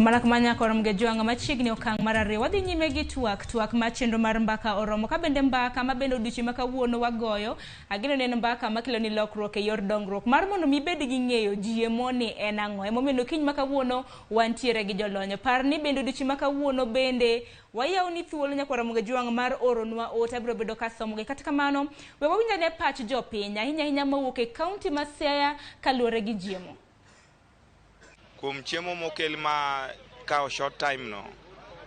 Mana kamano nyaka orom gi jwang' machiegni okang' mar ariyo. Wadhi nyime gi twak, twak ma chenro mar mbaka oromo. Ka bende mbaka ma bende odiochieng' ma kawuono wagoyo, ageno ni en mbaka makelo ni lokruok e yor dongruok. Mar mondo mi ibed gi ng'eyo GMO ni en ang'o. Emomiyo okinyi ma kawuono wantiere gi jolony. Par ni bende odiochieng' ma kawuono bende wayawo ni thuolo nyakwar Ramogi Jwang' mar oronwa ote, abiro bedo kasomogi. Kata kamano, we wawinj ane pach jopiny, ahinya ahinya mowuok e kaunti ma Siaya kaluwore gi GMO.
Kuom chiemo mokel ma kawo short time no,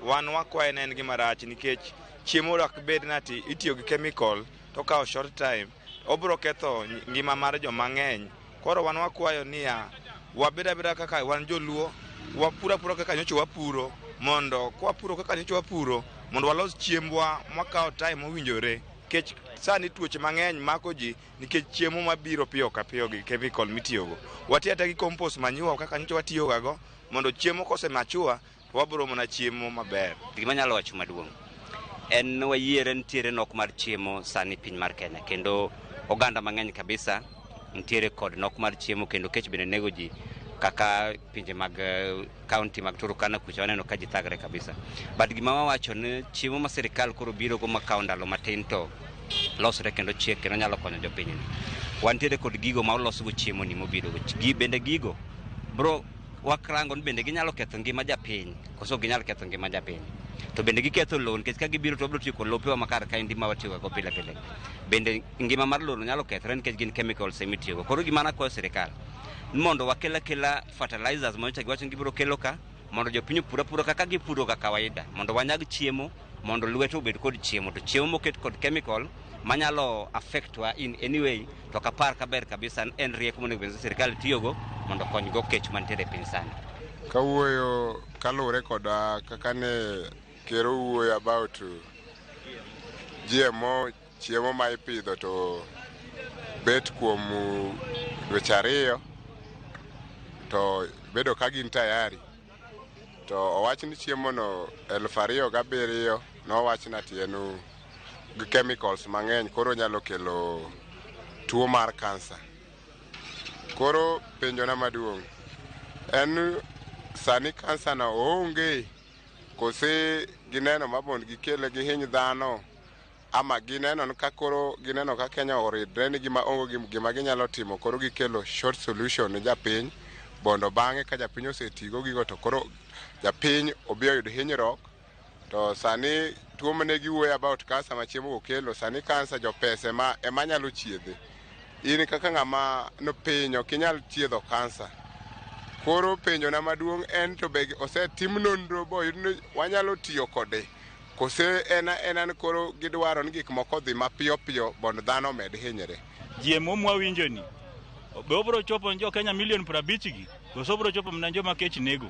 wan wakwaye ne en gima rach nikech chiemo ok bed nati itiyo gi chemical to kawo short time, obiro ketho ngima mar joma ng'eny. Koro wan wakwayo niya, wabed abeda kaka wan joluo, wapur apura kaka nyocha wapuro, mondo kwapuro kaka nyocha wapuro, mondo walos chiembwa mwakawo time mowinjore. Nikech sani tuoche mang'eny mako ji nikech chiemo mabiro piyo ka piyo gi chemical mitiyogo. Watiyo ata gi compost manure kaka nyocha watiyogago, mondo chiemo kose mature to wabiro mana chiemo maber.
Gima anyalo wacho maduong' en wayiere nitiere nok mar chiemo sani piny mar Kenya, kendo oganda mang'eny kabisa nitiere kod nok mar chiemo, kendo kech bende nego ji kaka pinje mag kaunti mag Turkana kucha waneno ka ji thagre kabisa. But gima wawacho ni chiemo ma sirikal koro biro go makawo ndalo matin to losre kendo chiek kendo nyalo konyo jopiny ni. Wantiere kod gigo ma olosgo chiemo ni mobiro go. Bende gigo bro wakrango ni bende ginyalo ketho ngima japiny koso ok ginyal ketho ngima japiny. To bende giketho lowo nikech ka gibiro to wabiro tiyo kod lopewa ma kar kaendi ma watiyoga go pile pile. Bende ngima mar lowo nyalo kethre nikech gin chemicals emitiyogo. Koro gima nakwayo sirikal ni mondo wakel akela fertilizers ma nyocha giwacho ni gibiro kelo ka, mondo jopiny opur apura kaka gipuro ga kawaida, mondo wanyag chiemo, mondo lweto obed kod chiemo. To chiemo moket kod chemical manyalo affect wa in any way, to ok apar kaber kabisa en rieko monego bed ni sirikal tiyogo mondo okony go kech mantiere e piny sani.
Kawuoyo kaluwore koda kaka ne ker owuoyo about GMO, chiemo ma ipidho to bet kuom dweche ariyo to bedo ka gin tayari. To owach ni chiemo no 2007 nowach ni ati en gi chemicals mang'eny, koro nyalo kelo tuo mar kansa. Koro penjona maduong' en sani kansa no oonge kose gineno ma mondo gikele gihiny dhano, ama gineno ni ka koro gineno ka Kenya oridre ni gima onge gima ginyalo timo, koro gikelo short solution ne japiny, mondo bang'e ka japiny osetigo gigo to koro japiny obi oyud hinyruok. To sani tuo mane giwuoyo about kansa ma chiemo go kelo, sani kansa jopesa ema nyalo chiedhe. In kaka ng'ama nopiny ok inyal chiedho kansa. Koro penjona maduong' en to be osetim nonro boyud ni wanyalo tiyo kode, kose en ena ni koro gidwaro ni gik moko odhi mapiyo piyo mondo dhano omed hinyre.
GMO mwawinjo ni be obiro chopo ne jo Kenya milion 50 gi, koso obiro chopo mana joma kech nego?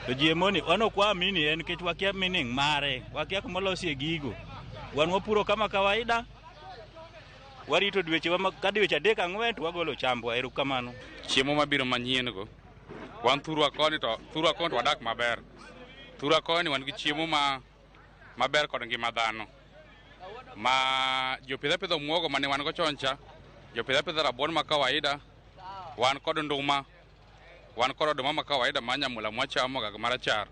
To GMO ni wan ok waamini en nikech wakia meaning mare, wakia kuma olosie gigo. Wan wapuro kama kawaida, warito dweche ka dweche 3 4 to wagolo chambwa. Erokamano.
Chiemo mabiro manyien go, wan thurwa koni to thurwa koni to wadak maber. Thurwa koni wan gi chiemo ma maber kod ngima dhano. Ma jopidh apidha muogo mane wan go chon cha, jopidh apidha rabuon ma kawaida, wan kod nduma, wan kod oduma ma kawaida ma nyamula mwachamo ga marachar.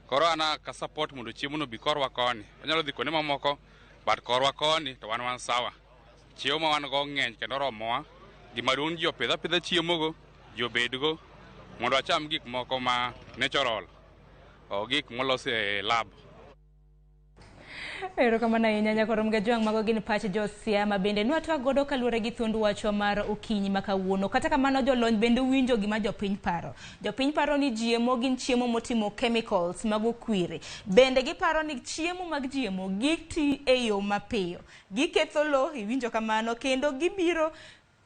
Koro an ka support mondo chiemo no bi korwa koni. Wanyalo dhi kuonde mamoko, but korwa koni to wan sawa. Chiemo ma wan go ng'eny kendo oromowa. Gima duong' ji opidh apidha chiemo go, ji obedgo, mondo wacham gik moko ma natural, ok gik molos e lab.
Erokamano ahinya nyakwar Mgajwang', mago gin pach jo Siaya bende nwatwak godo kaluwore gi thuond wachwa mar okinyi ma kawuono. Kata kamano jolony bende winjo gima jopiny paro. Jopiny paro ni GMO gin chiemo motimo chemicals mago kwiri. Bende giparo ni chiemo mag GMO giti e yo mapiyo. Giketho lowo, iwinjo kamano, kendo gibiro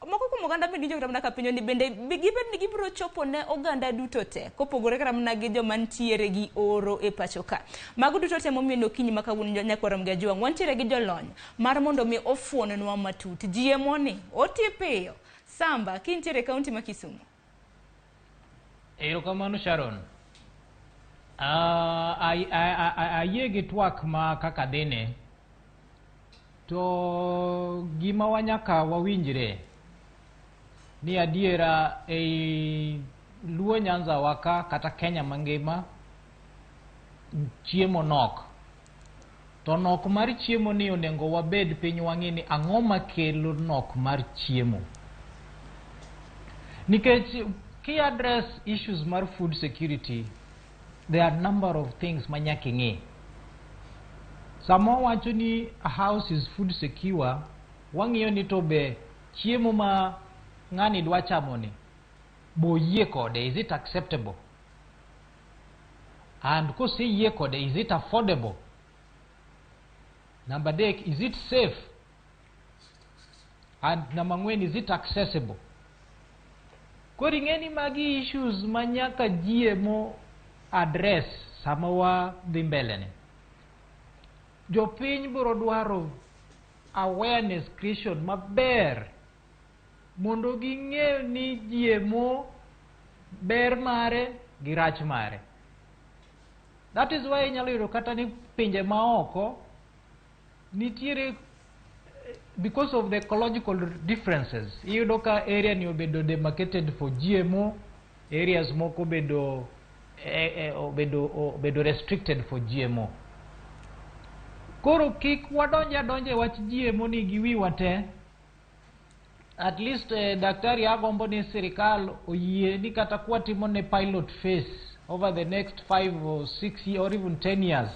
moko kuom oganda bende winjo kata mana ka penjo ni bende gibed ni gibiro chopo ne oganda duto te kopogore kata mana gi joma ntiere gi oro e pacho ka. Mago duto te momiyo okinyi ma kawuono nyakwar Mgajwang' wantiere gi jolony mar mondo mi ofuonwa matut. GMO ni oti piyo. Samba kintiere e kaunti ma Kisumu.
Erokamano Sharon. Ayie gi twak ma kaka dhine, to gima wanyaka wawinjre ni adiera ei Luo Nyanza wa ka kata Kenya mangima chiemo nok. To nok mar chiemo ni onego wabed piny wang'i ni ang'o makelo nok mar chiemo. Nikech ki address issues mar food security, there are number of things ma nyaka ing'i. Sama wawacho ni a house is food secure, wang'iyo ni to be chiemo ma ng'ani dwa chamo ni boyie kode, is it acceptable? And koseyie kode, is it affordable? Number 3, is it safe? And number 4, is it accessible? Koro ing'e ni magi issues ma nyaka GMO address sama wadhi mbele ni. Jopiny biro dwaro awareness creation maber mondo ging'e ni GMO ber mare gi rach mare. That is why inyalo yudo kata ni pinje maoko nitiere, because of the ecological differences, iyudo ka area ni obedo demarcated for GMO, areas moko obedo restricted for GMO. Koro kik wadonje adonja e wach GMO ni gi wiwa te. At least daktari agombo ni sirikal oyie ni kata kwatimo ne pilot phase over the next 5 or 6 years or even 10 years.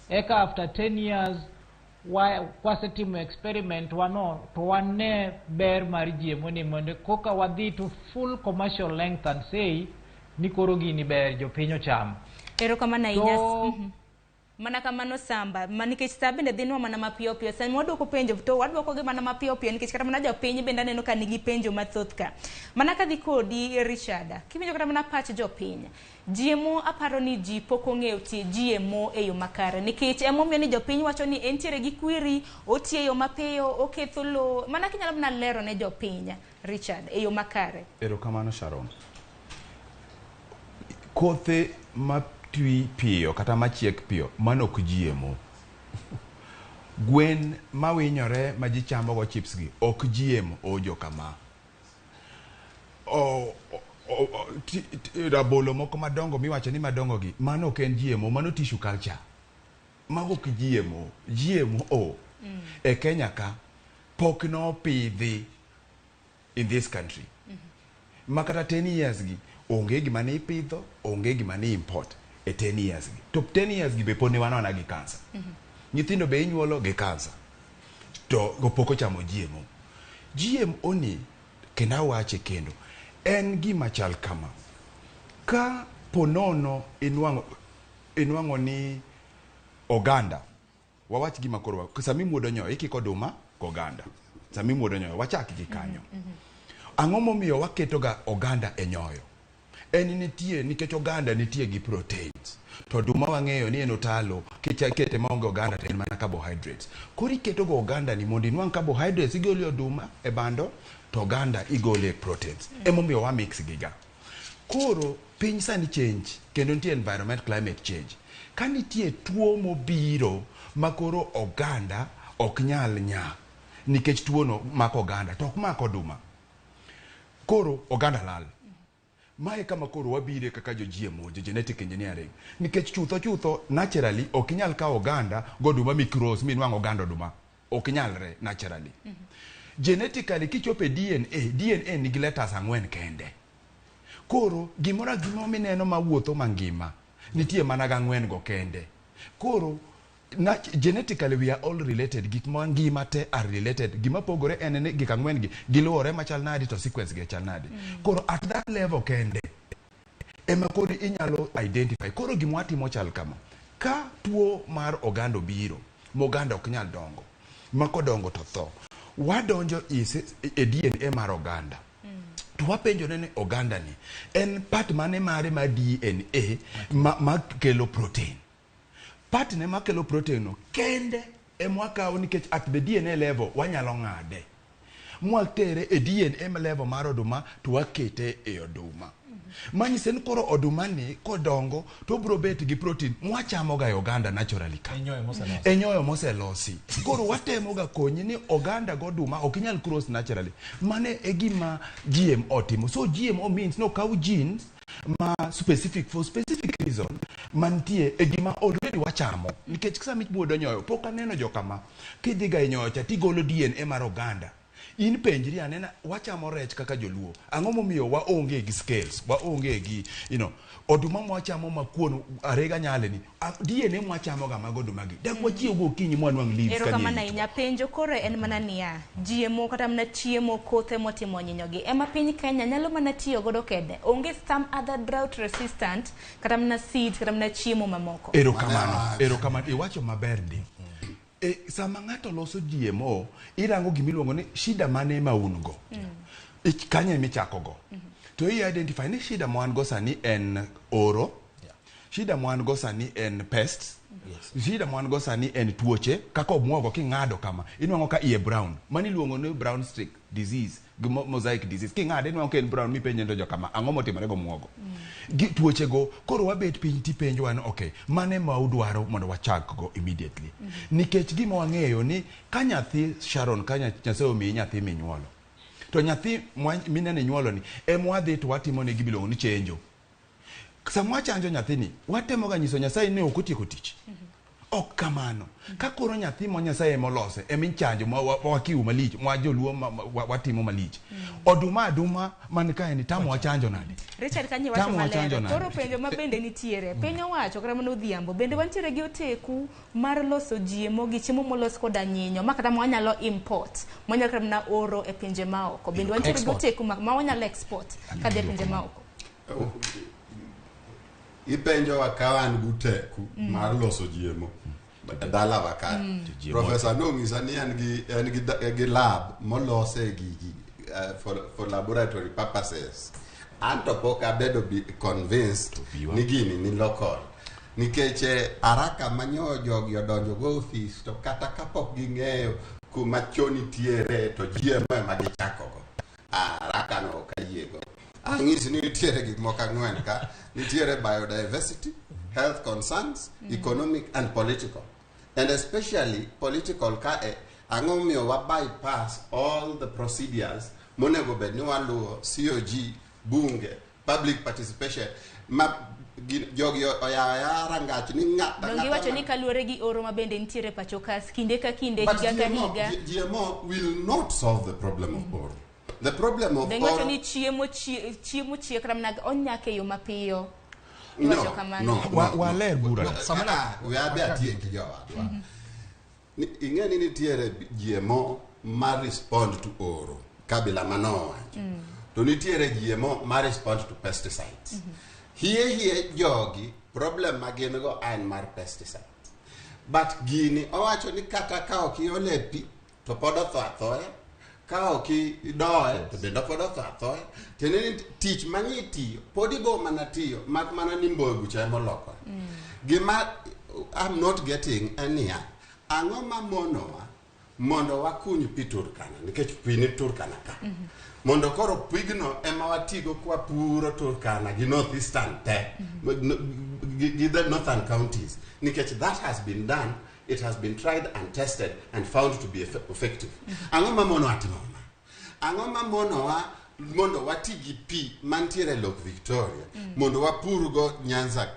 Eka after 10 years kwasetimo experiment wano to wane ber mar GMO ni mondo koka wadhi to full commercial length and say ni koro gini ber jopiny ocham.
Erokamano ahinya. Mana kamano Samba, ma nikech sa bende dhinwa mana mapiyo piyo. Sama wadwoko penjo to wadwoko gi mana mapiyo piyo nikech kata mana jopiny bende aneno ka nigi penjo mathoth ka. Mana kadhi kodi Richard, kiwinjo kata mana pach jopiny. GMO aparo ni ji pok ong'eyo tie GMO e yo makare nikech emomiyo ni jopiny wacho ni entiere gi kwiri, otiyo e yo mapiyo, oketho lowo. Mana kinyalo mana lero ne jopiny, Richard, e yo makare.
Erokamano Sharon. Kothe ma twi piyo kata machiek piyo mano ok GMO. Gwen mawinyore ma ji chamo go chips gi ok GMO jokama. Rabolo moko madongo miwacho ni madongo gi mano ok en GMO, mano tissue culture. Mago ok GMO. GMO e Kenya ka pok nopidhi in this country. Ma kata 10 years gi onge gima ne ipidho, onge gima ne import e 10 years gi. To 10 years gi be pod ne wan gi kansa. Nyithindo be inyuolo gi kansa. To go pok ochamo GMO. GMO ni kendo awache kendo en gima chal kama. Ka ponono inwang'o ni oganda, wawach gima koro sama imuodo nyoyo ikiko oduma goganda. Sama imuodo nyoyo wachak gi kanyo. Ang'o momiyo waketo ga oganda e nyoyo? En nitie nikech oganda nitie gi proteins. To oduma wang'eyo ni en otalo, kete maonge oganda to en mana carbohydrates. Koro iketo go oganda ni mondo inwang' carbohydrates igole oduma e bando to oganda igole proteins. Emomiyo wa mix giga. Koro piny sani change kendo nitie environment climate change. Ka nitie tuo mobiro ma koro oganda ok nyal nya nikech tuo no mako oganda to ok mako oduma. Koro oganda lal. Mae kama koro wabire kaka jo GMO, jo genetic engineering. Nikech chutho chutho naturally ok inyal kawo oganda goduma mi cross minwang' oganda oduma. Ok nyalre naturally. Genetically kichopo e DNA, DNA nigi letters 4 kende. Koro gimoro gimoro mineno mawuotho mangima nitie mana ga 4 go kende. Koro genetically we are all related. Gik mangima te are related. Gima pogore en ni gik 4 gi giluwore machal nadi to sequence gi chal nadi. Koro at that level kende ema koro inyalo identify. Koro gima watimo chal kama. Ka tuo mar oganda obiro, moganda ok nyal dongo, ma kodongo to tho, wadonjo e DNA mar oganda. To wapenjore ni oganda ni en part mane mare mar DNA ma kelo protein. Part ne makelo protein no kende emwakawo nikech at the DNA level wanyalo ng'ade. Mwatere e DNA level mar oduma to wakete e oduma. Manyiso ni koro odumani kodongo to obiro bet gi protein mwachamoga e oganda naturally ka. E nyoyo moselosi. Koro watemoga konyi ni oganda goduma ok inyal cross naturally. Mane e gima GMO timo. So GMO means no kaw genes ma specific for specific reason mantie e gima already wachamo. Nikech sama ibuodo nyoyo pok aneno jokama kidhiga e nyoyo cha tigolo DNA mar oganda. In penjri anena wachamo rech kaka joluo. Ang'o momiyo waonge gi scales, waonge gi oduma mwachamo ma kuon arega nyale ni DNA mwachamo ga mag oduma gi. Dak wachiew gokinyi mwanwang' leaves ka
Erokamano ahinya. Penjo koro en mana niya, GMO kata mana chiemo kothe motimo nyinyogi ema piny Kenya nyalo mana tiyo godo kende. Onge some other drought resistant kata mana seeds kata mana chiemo mamoko.
Erokamano, erokamano. Iwacho maber ndi. Sama ng'ato loso GMO, irango gimiluongo ni shida mane ma un go. Kanye michako go. To i identify ni shida ma wan go sani en oro, shida ma wan go sani en pests, shida ma wan go sani en tuoche, kaka omuogo king'ado kama, inwang'o ka iye brown. Mano iluongo ni brown streak disease, gi mosaic disease. King'ade inwang'o ka en brown mipenje to jokama, ang'o motimore go muogo? Gi tuoche go, koro wabet piny tipenjowa ni okay, mane ma udwaro mondo wachak go immediately. Nikech gima wang'eyo ni ka nyathi Sharon, ka Nyasaye omiyi nyathi minyuolo, to nyathi minene inyuolo ni ema wadhi to watimo ne gima iluongo ni chenjo. Sama wachanjo nyathini, watemoga nyiso Nyasaye ni ok otieko tich. Ok kamano. Ka koro nyathi ma Nyasaye ema olose, ema ichanjo ma wakiu malich, ma joluo watimo malich. Oduma aduma man kae ni tamo wachanjo nade?
Richard Kanye wacho maler. Koro penjo ma bende nitiere. Piny owacho kata mana odhiambo. Bende wantiere gi oteku mar loso GMO gi chiemo molos koda nyinyo ma kata ma wanyalo import, mwanyalo kata mana oro e pinje maoko. Bende wantiere gi oteku ma wanyalo export kadhi e pinje maoko.
Ipenjowa ka wan gi oteku mar loso GMO dalawa ka. Professor nong'isa ni en gi lab molose gigi for laboratory purposes. An to pok abedo convinced ni gini ni local. Nikech haraka manyo jogi odonjo go ofis to kata kapok ging'eyo kuma cho nitiere to GMO ema gichakogo. Haraka no ok ayiego. Ang'isi ni nitiere gik moko ang'wen ka. Nitiere biodiversity, health concerns, economic and political. And especially political ka ang'o miyo wa bypass all the procedures monego bed ni waluwo COG, bunge, public participation ma jogi oyawo rangach ni ng'ato
Donge iwacho ni kaluwore gi oro ma bende nitiere pacho ka kinde ka kinde higa ka higa.
GMO will not solve the problem of oro. The problem of
oro. Iwacho ni chiemo chiek kata mana onyak e yo mapiyo.
No, no.
Waler bura.
We abe atieki jowadwa. Ing'e ni nitiere GMO ma respond to oro kabila manowacho. To nitiere GMO ma respond to pesticides. Hie jogi problem ma gin go en mar pesticides. But gini owacho ni kata ka ok iole pi to pod otho athoya. Ka ok idoye to bende pod otho athoya. Tiende ni tich manye itiyo pod ibo mana tiyo mak mana ni mbogu cha ema olokore. Gima I'm not getting en niya, ang'o ma monowa mondo wakuny pi Turkana nikech pi ni Turkana ka. Mondo koro pigno ema watigo kwa puro Turkana gi North Eastern te, gi the northern counties. Nikech that has been done, it has been tried and tested and found to be effective. Ang'o ma monowa timo ma? Ang'o ma monowa mondo wati gi pi mantiere Lake Victoria mondo wapurgo Nyanza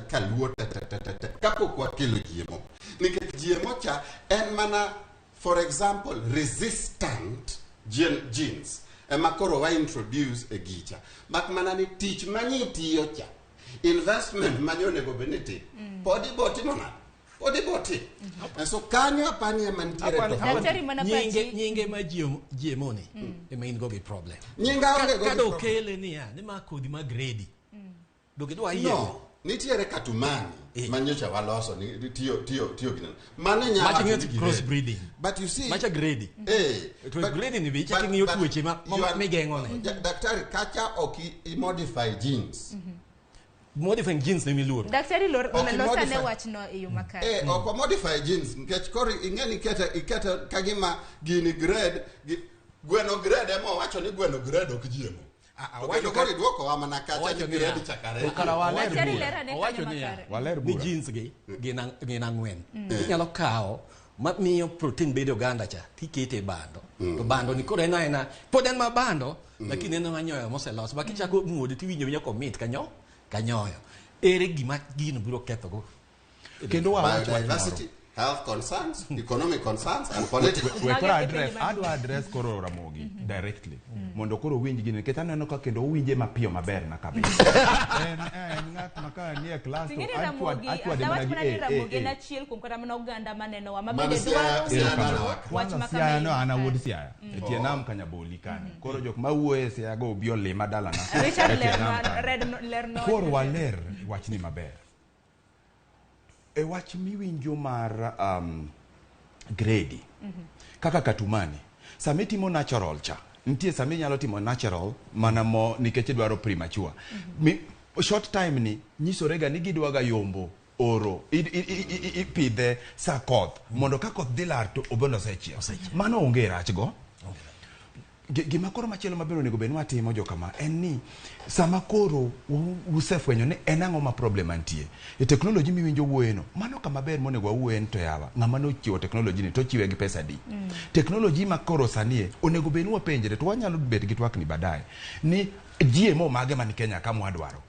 kaluo te kapok wakelo GMO. Nikech GMO cha en mana, for example, resistant genes ema koro wa introduce e gicha. Mak mana ni tich manye itiyo cha, investment manye onego bed ni timo, pod ibo timo nade? Pod ibo timo. So kanyo apani ema nitiere tofauti.
Nyinge ma GMO ni ema in go gi problem.
Nyinga onge go gi
Kado
problem.
okele niya, ni ma kodhi ma gredi. Donge dwa yie?
No, nitiere katumani manyocha waloso ni tiyo gineno. Mano nyalo
Macha
wacho ni
ng'iyo cross breeding.
But you see,
Macha gredi. To gredi ni be ichako ing'iyo tuoche ma migeng'o ne.
Daktari kacha ok i modify genes.
Modifying genes ne miluoro.
Daktari losane
modify.
wachno e yo makare.
Ok modify genes nikech koro ing'e ni ikete kagima gini grade gweno grade ema owacho ni gweno grade ok GMO. To kendo koro iduokowa mana kacha ni grade chakare.
To kara waler
Wachari
bura.
ler ane kanyo
Owacho niya,
makare.
Waler
ni
bura.
genes gi gin ang'wen. Inyalo kawo mamiyo protein bedo e oganda cha tikete e bando. To bando ni koro en aena pod en ma bando lakini en manyoyo moselos ma kichako muode tiwinjo winjo komit kanyo kanyoyo. Ere gima gino biro kethogo?
Kendo wawach wach moro.
Biodiversity, health concerns, economic concerns and political.
We koro address, adwa address koro Ramogi directly mondo koro owinj gini nikech aneno ka kendo owinje mapiyo maber na kabisa. En ng'at ma ka nie class to
Ting'eni Ramogi,
achwade mana
dawach
gi
mana ni
A, A,
Ramogi en
A.
achiel kuom kata mana oganda manenowa ma
Mano
bende
Siaya-
dwaro
Siaya
ng'eyo
dalawa.
wach
Kwanza
ma
Siaya no
kamae.
an awuod Siaya. E tie nam Kanyaboli kanyo. Koro jok mawuoyo e Siaya go obi olima dalana.
Richard
E tie nam
lerno
kanyo.
lerno
Koro waler wachni maber. E wach miwinjo mar gredi kaka katumani sama itimo natural cha nitie sama inyalo timo natural mana mo nikech idwaro premature. Short time ni nyisore ga ni gidwaga yombo oro ipidhe sa koth mondo ka koth dhi lar to obende osechiek. Mano onge rach go. Gima koro machielo maber onego bed ni watimo jokama en ni sama koro usefwenyo ni en ang'o ma problem mantie e teknoloji miwinjo wuoyeno mano kama ber monego wawuoye en to yawa ng'ama nochiwo teknoloji ni to chiwe gi pesa di. Teknoloji ma koro sani e onego bed ni wapenjre to wanyalo bet gi twak ni baadaye ni GMO mage man Kenya ka mwadwaro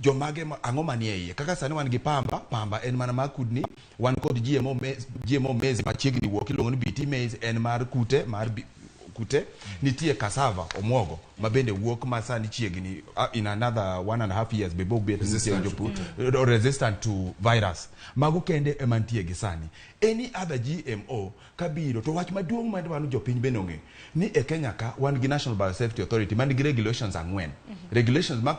jomage ang'o manie iye kaka sani wan gi pamba pamba en mana mar kudni wan kod GMO maize, GMO maize machiegni wuok iluongo ni BT maize en mar kute mar kute nitie cassava omuogo ma bende wuok ma sani chiegni in another 1.5 years be bobet nitie
Resistant to
jopur resistant to virus mago kende ema nitie gi sani any other GMO kabiro to wach maduong' ma dwaro ni jopiny bende ong'e ni e Kenya ka wan gi National Biosafety Authority man gi regulations ang'wen. Regulations ma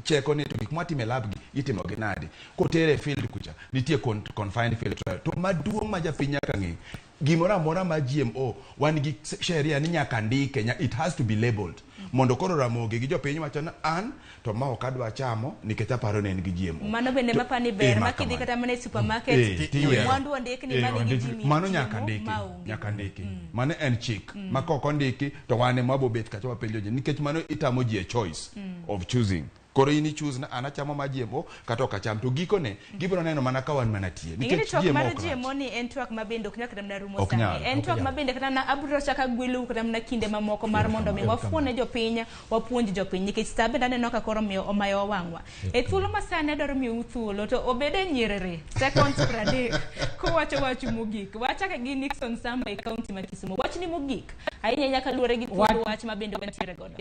cheko ni to gik mwatimo e lab gi itimo gi nade kotere e field kucha nitie confined field trial to maduong' ma japiny nyaka ng'e gimoro amora ma GMO wan gi sheria ni nyaka ndike it has to be labeled mondo koro Ramogi gi jopiny wacho ni an to ma ok adwa chamo nikech aparo ni en gi GMO.
Mano bende mapani ber ma kidhi kata mana e supermarket
tiyiero.
mwandu ondik ni mani gi GMO
Mano nyaka ndiki,
ma onge.
nyaka ndiki. Mano en chik ma kok ondiki to wan ema wabobet kacha wapenjo ji nikech mano itamo ji a choice of choosing. Koro in ichoose na an achamo ma GMO kata ok acham to gikone gibiro neno mana ka wan mana tie
Ing'e ni
nikech
twak
GMO
mar
ok rach.
GMO ni en twak ma bende ok nyal kata mana rumo
Ok
sani.
nyal,
En
ok
twak
nyal.
ma bende kata na abiro chako agwelou kata mana kinde mamoko mar mondo mi wafuone jopiny, wapuonj jopiny nikech sa bende aneno ka koro miyo omayo wang'wa. E thuolo ma sani adwaro miyou thuolo to obed e nyerere seconds 30 kuwacho wachu mogik. Wachake gi Nixon Samba e kaunti ma Kisumu. Wachni mogik ahinya ahinya kaluwore gi thuolo wach ma bende wantiere godo.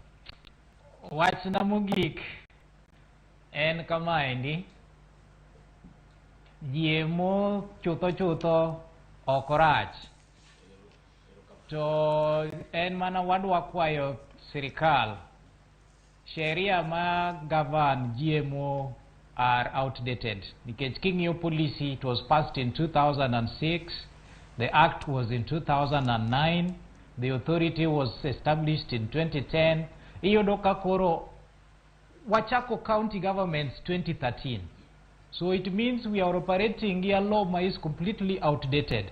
Wachna mogik en kamaendi, GMO chutho chutho ok rach to en mana wadwa kwayo sirikal sheria ma govern GMO are outdated nikech king'iyo policy it was passed in 2006, the act was in 2009, the authority was established in 2010. Iyudo ka koro wachako county governments 2013, so it means we are operating gi a law ma is completely outdated.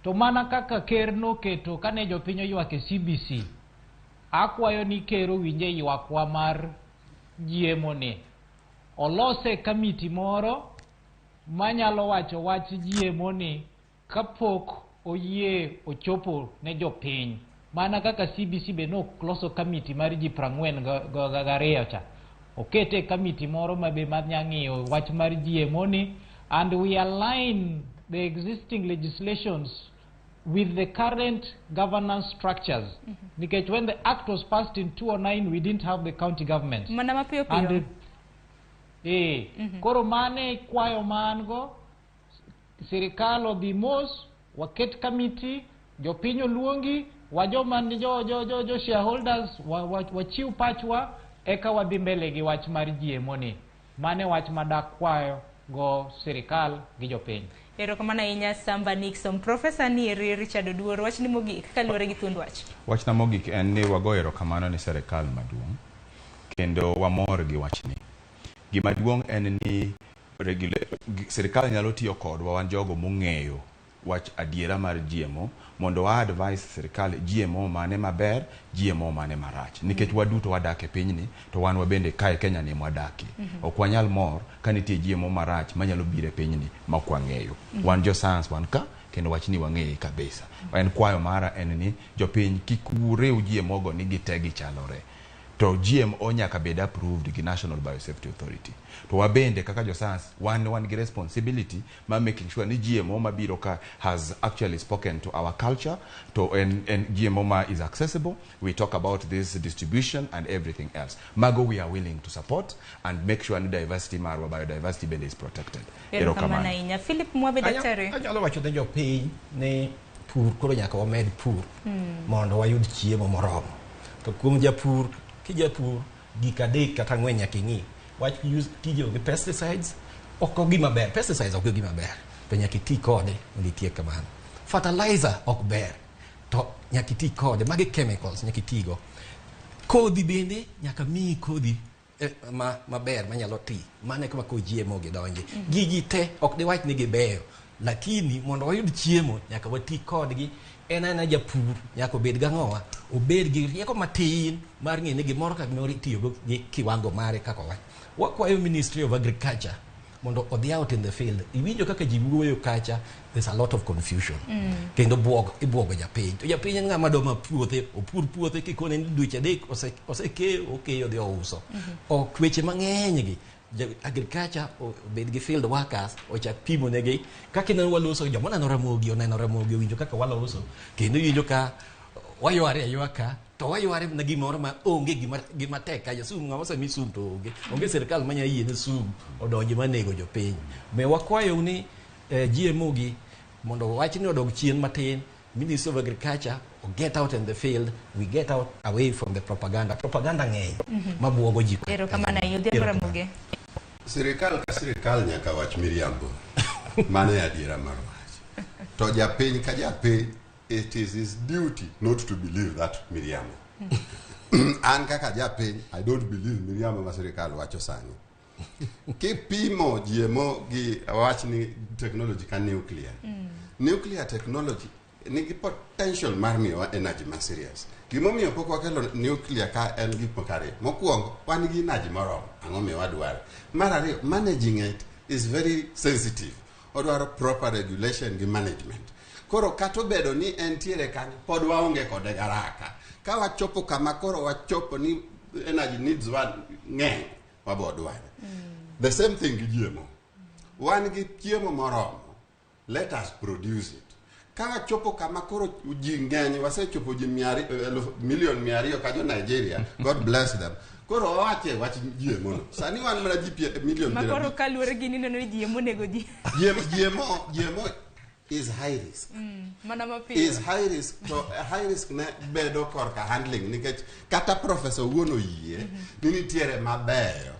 To mana kaka ker noketo kane jopiny oywak e CBC, akwayo ni ker owinje ywakwa mar GMO ni olose kamiti moro manyalo wacho wach GMO ni kapok oyie ochopo ne jopiny, mana kaka CBC be noloso kamiti mar ji 42 cha, okete kamiti moro ma be manya ng'iyo wach mar GMO ni, and we align the existing legislations with the current governance structures. Nikech when the act was passed in 2009, we didn't have the county governments.
Mana mapiyo piyo.
And koro mane kwayo man go, sirikal odhi mos, waket committee, jopiny oluongi, wa joma ni jo shareholders wachiw pachwa, eka wadhi mbele gi wach mar GMO ni. Mane wach madak kwayo go sirikal gi jopiny.
Erokamano ahinya Samba Nixon. Profesa Nieri Richard Oduor, wachni mogik kaluwore gi thuond wach.
Wachna mogik en ni wago erokamano ni serikal maduong' kendo wamor gi wachni. Gima duong' en ni sirikal nyalo tiyo kodwa wan jogo mong'eyo wach adiera mar GMO mondo wa advise sirikal GMO mane maber, GMO mane marach. Nikech waduto wadak e pinyni to wan wabende kae Kenya ni mwadakie. Ok wanyal mor ka nitie GMO marach manyalo biro e pinyni ma ok wang'eyo. Wan jo science wan ka kendo wachni wang'eye kabisa. En kwayo mara en ni jopiny kik uriw GMO go ni gite gichalore. To GMO nyaka bed approved gi National Biosafety Authority. To wabende kaka jo science wan gi responsibility ma making sure ni GMO mabiro ka has actually spoken to our culture to en GMO ma is accessible. We talk about this distribution and everything else. Mago we are willing to support and make sure ni diversity marwa biodiversity bende is protected.
Erokamano ahinya. Philip Mwabe daktari.
Anyalo wacho ne jopiny ni pur koro nyaka wamed pur mondo wayud chiemo moromo. To kuom japur, kijapur gik adek kata ang'wen nyaka ing'i. Wach use tiyo gi pesticides ok gima ber. Pesticides ok gima ber. To nyaka iti kode mondo itiek kamano. Fertilizer ok ber. To nyaka iti kode. Magi chemicals nyaka itigo. Kodhi bende nyaka miyi kodhi maber manyalo ti. Mano e kuma koro GMO gi donje. Gigi te ok diwach ni gibeyo. Lakini mondo wayud chiemo nyaka wati kodgi. En aena japur nyaka obed gang'owa, obed gi rieko matin mar ng'e ni gimoro ka gimoro itiyogo gi kiwango mare kaka owach. Wakwayo Ministry of Agriculture mondo odhi out in the field. Iwinjo kaka ji wuoyo kacha, there's a lot of confusion. Kendo buog, ibuogo japiny. To japiny en ng'ama dwa ma puothe, opur puothe kikone ni dweche adek osekeyo, okeyo odhi ouso. Ok weche mang'eny gi. Agriculture obed gi field workers ochak pimo negi kaka ineno waloso joma oneno Ramogi oneno Ramogi owinjo kaka waloso kendo iwinjo ka wayware aywa ka to wayware na gimoro ma onge gima tek kacha sum ng'ama osemi sum to onge onge sirikal manya yie ne sum odonji manego jopiny me wakwayo ni GMO gi mondo wach ni odog chien matin. Ministry of Agriculture get out in the field, we get out away from the propaganda. Propaganda ng'eny mabuogo ji.
Erokamano ahinya. Odhiambo Ramogi.
Sirikal ka sirikal nyaka wach miriambo. Mano e adiera mar wach. To japiny ka japiny, it is his duty not to believe that miriambo. An kaka japiny, I don't believe miriambo ma sirikal wacho sani. Kipimo GMO gi wach ni technology ka nuclear. Nuclear technology nigi potential mar miyowa energy ma serious. Gimomiyo pok wakelo nuclear ka en gik moko ariyo. Mokwongo, wan gi energy moromo. Ang'o miyo wadware? Mar ariyo, managing it is very sensitive. Odwaro proper regulation gi management. Koro kata obedo ni entiere kanyo, pod waonge kode garaka. Ka wachopo kama koro wachopo ni energy needs wa ng'eny, wabo dware. The same thing gi GMO. Wan gi chiemo moromo. Let us produce it. Ka wachopo kama koro ji ng'eny, wasechopo ji milion 200 ka jo Nigeria, God bless them. Koro wawache wach GMO no. Sani wan mana ji milion
Ma koro
50.
kaluwore gi ni neno ni GMO nego ji.
GMO is high risk.
Mana mapiyo.
Is high risk to high risk ne bedo korka handling nikech kata professor wuon oyie ni nitiere mabeyo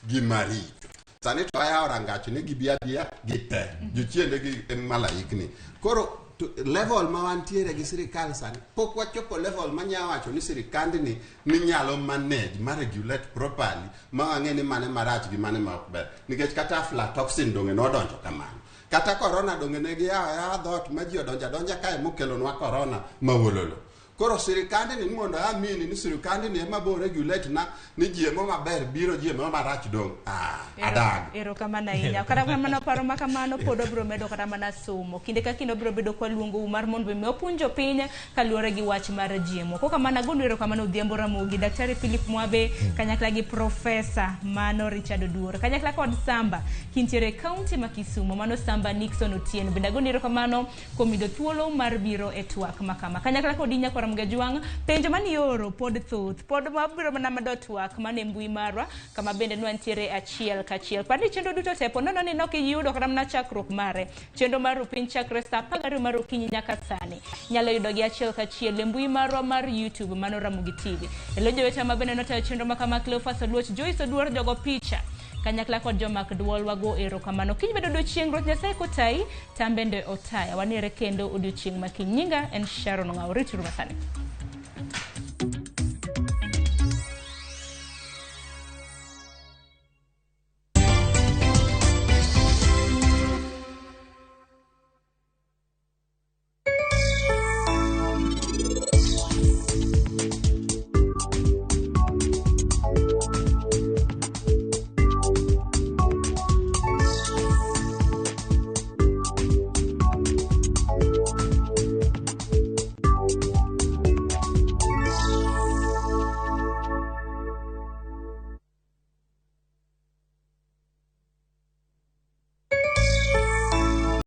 gi maricho. Sani to ayawo rangach ni gibi abiya gi te jochiende gi malaikni. Koro to level ma wantiere gi sirikal sani pok wachopo level manya wacho ni sirikandni ni nyalo manage ma regulate properly ma wang'e ni mane marach gi mane ma ok ber nikech kata aflatoxin donge nodonjo kamano kata corona donge ne giyawo ayawa dhoot ma ji odonjo adonja kae mokelonwa corona mawololo. Koro sirikandni ni mondo amini ni sirikandni ema bo regulate na ni GMO maber biro GMO marach dong' adag.
Erokamano ahinya. Kata kamano paro ma kamano pod wabiro medo kata mana somo. Kinde ka kinde wabiro bedo kwaluongou mar mondo mi wapuonj jopiny kaluwore gi wach mar GMO. Kok kamano agonu erokamano Odhiambo Ramogi, Daktari Philip Mwabe, kanyakla gi Profesa mano Richard Oduor, kanyakla kod Samba kintiere e kaunti ma Kisumu, mano Samba Nixon Otieno. Bende agonu erokamano kuom yudo thuolo mar biro e twak ma kama. Kanyakla kod Inya Ramogi Ajwang', penjo manioro pod thoth, pod wabiro mana medo twak mane mbui marwa kama bende nwantiere achiel kachiel. Par ni chenro duto te po nono ni nok iyudo kata mana chakruok mare. Chenro mar Rupiny chakre saa 12 mar okinyi nyaka sani. Nyalo yudo gi achiel kachiel e mbui marwa mar YouTube mano Ramogi TV. E lo jowete ma bende notayo chenro ma kama Cleophas Oluoch, Joyce Oduor jogo picha. Kanyakla kod jomak duol wago erokamano. Kiny bedo odiochieng' Ruoth Nyasaye kotayi, tam bende otaya. Wanere kendo odiochieng' ma kiny. Nyinga en Sharon Ong'awo. Rituru masani.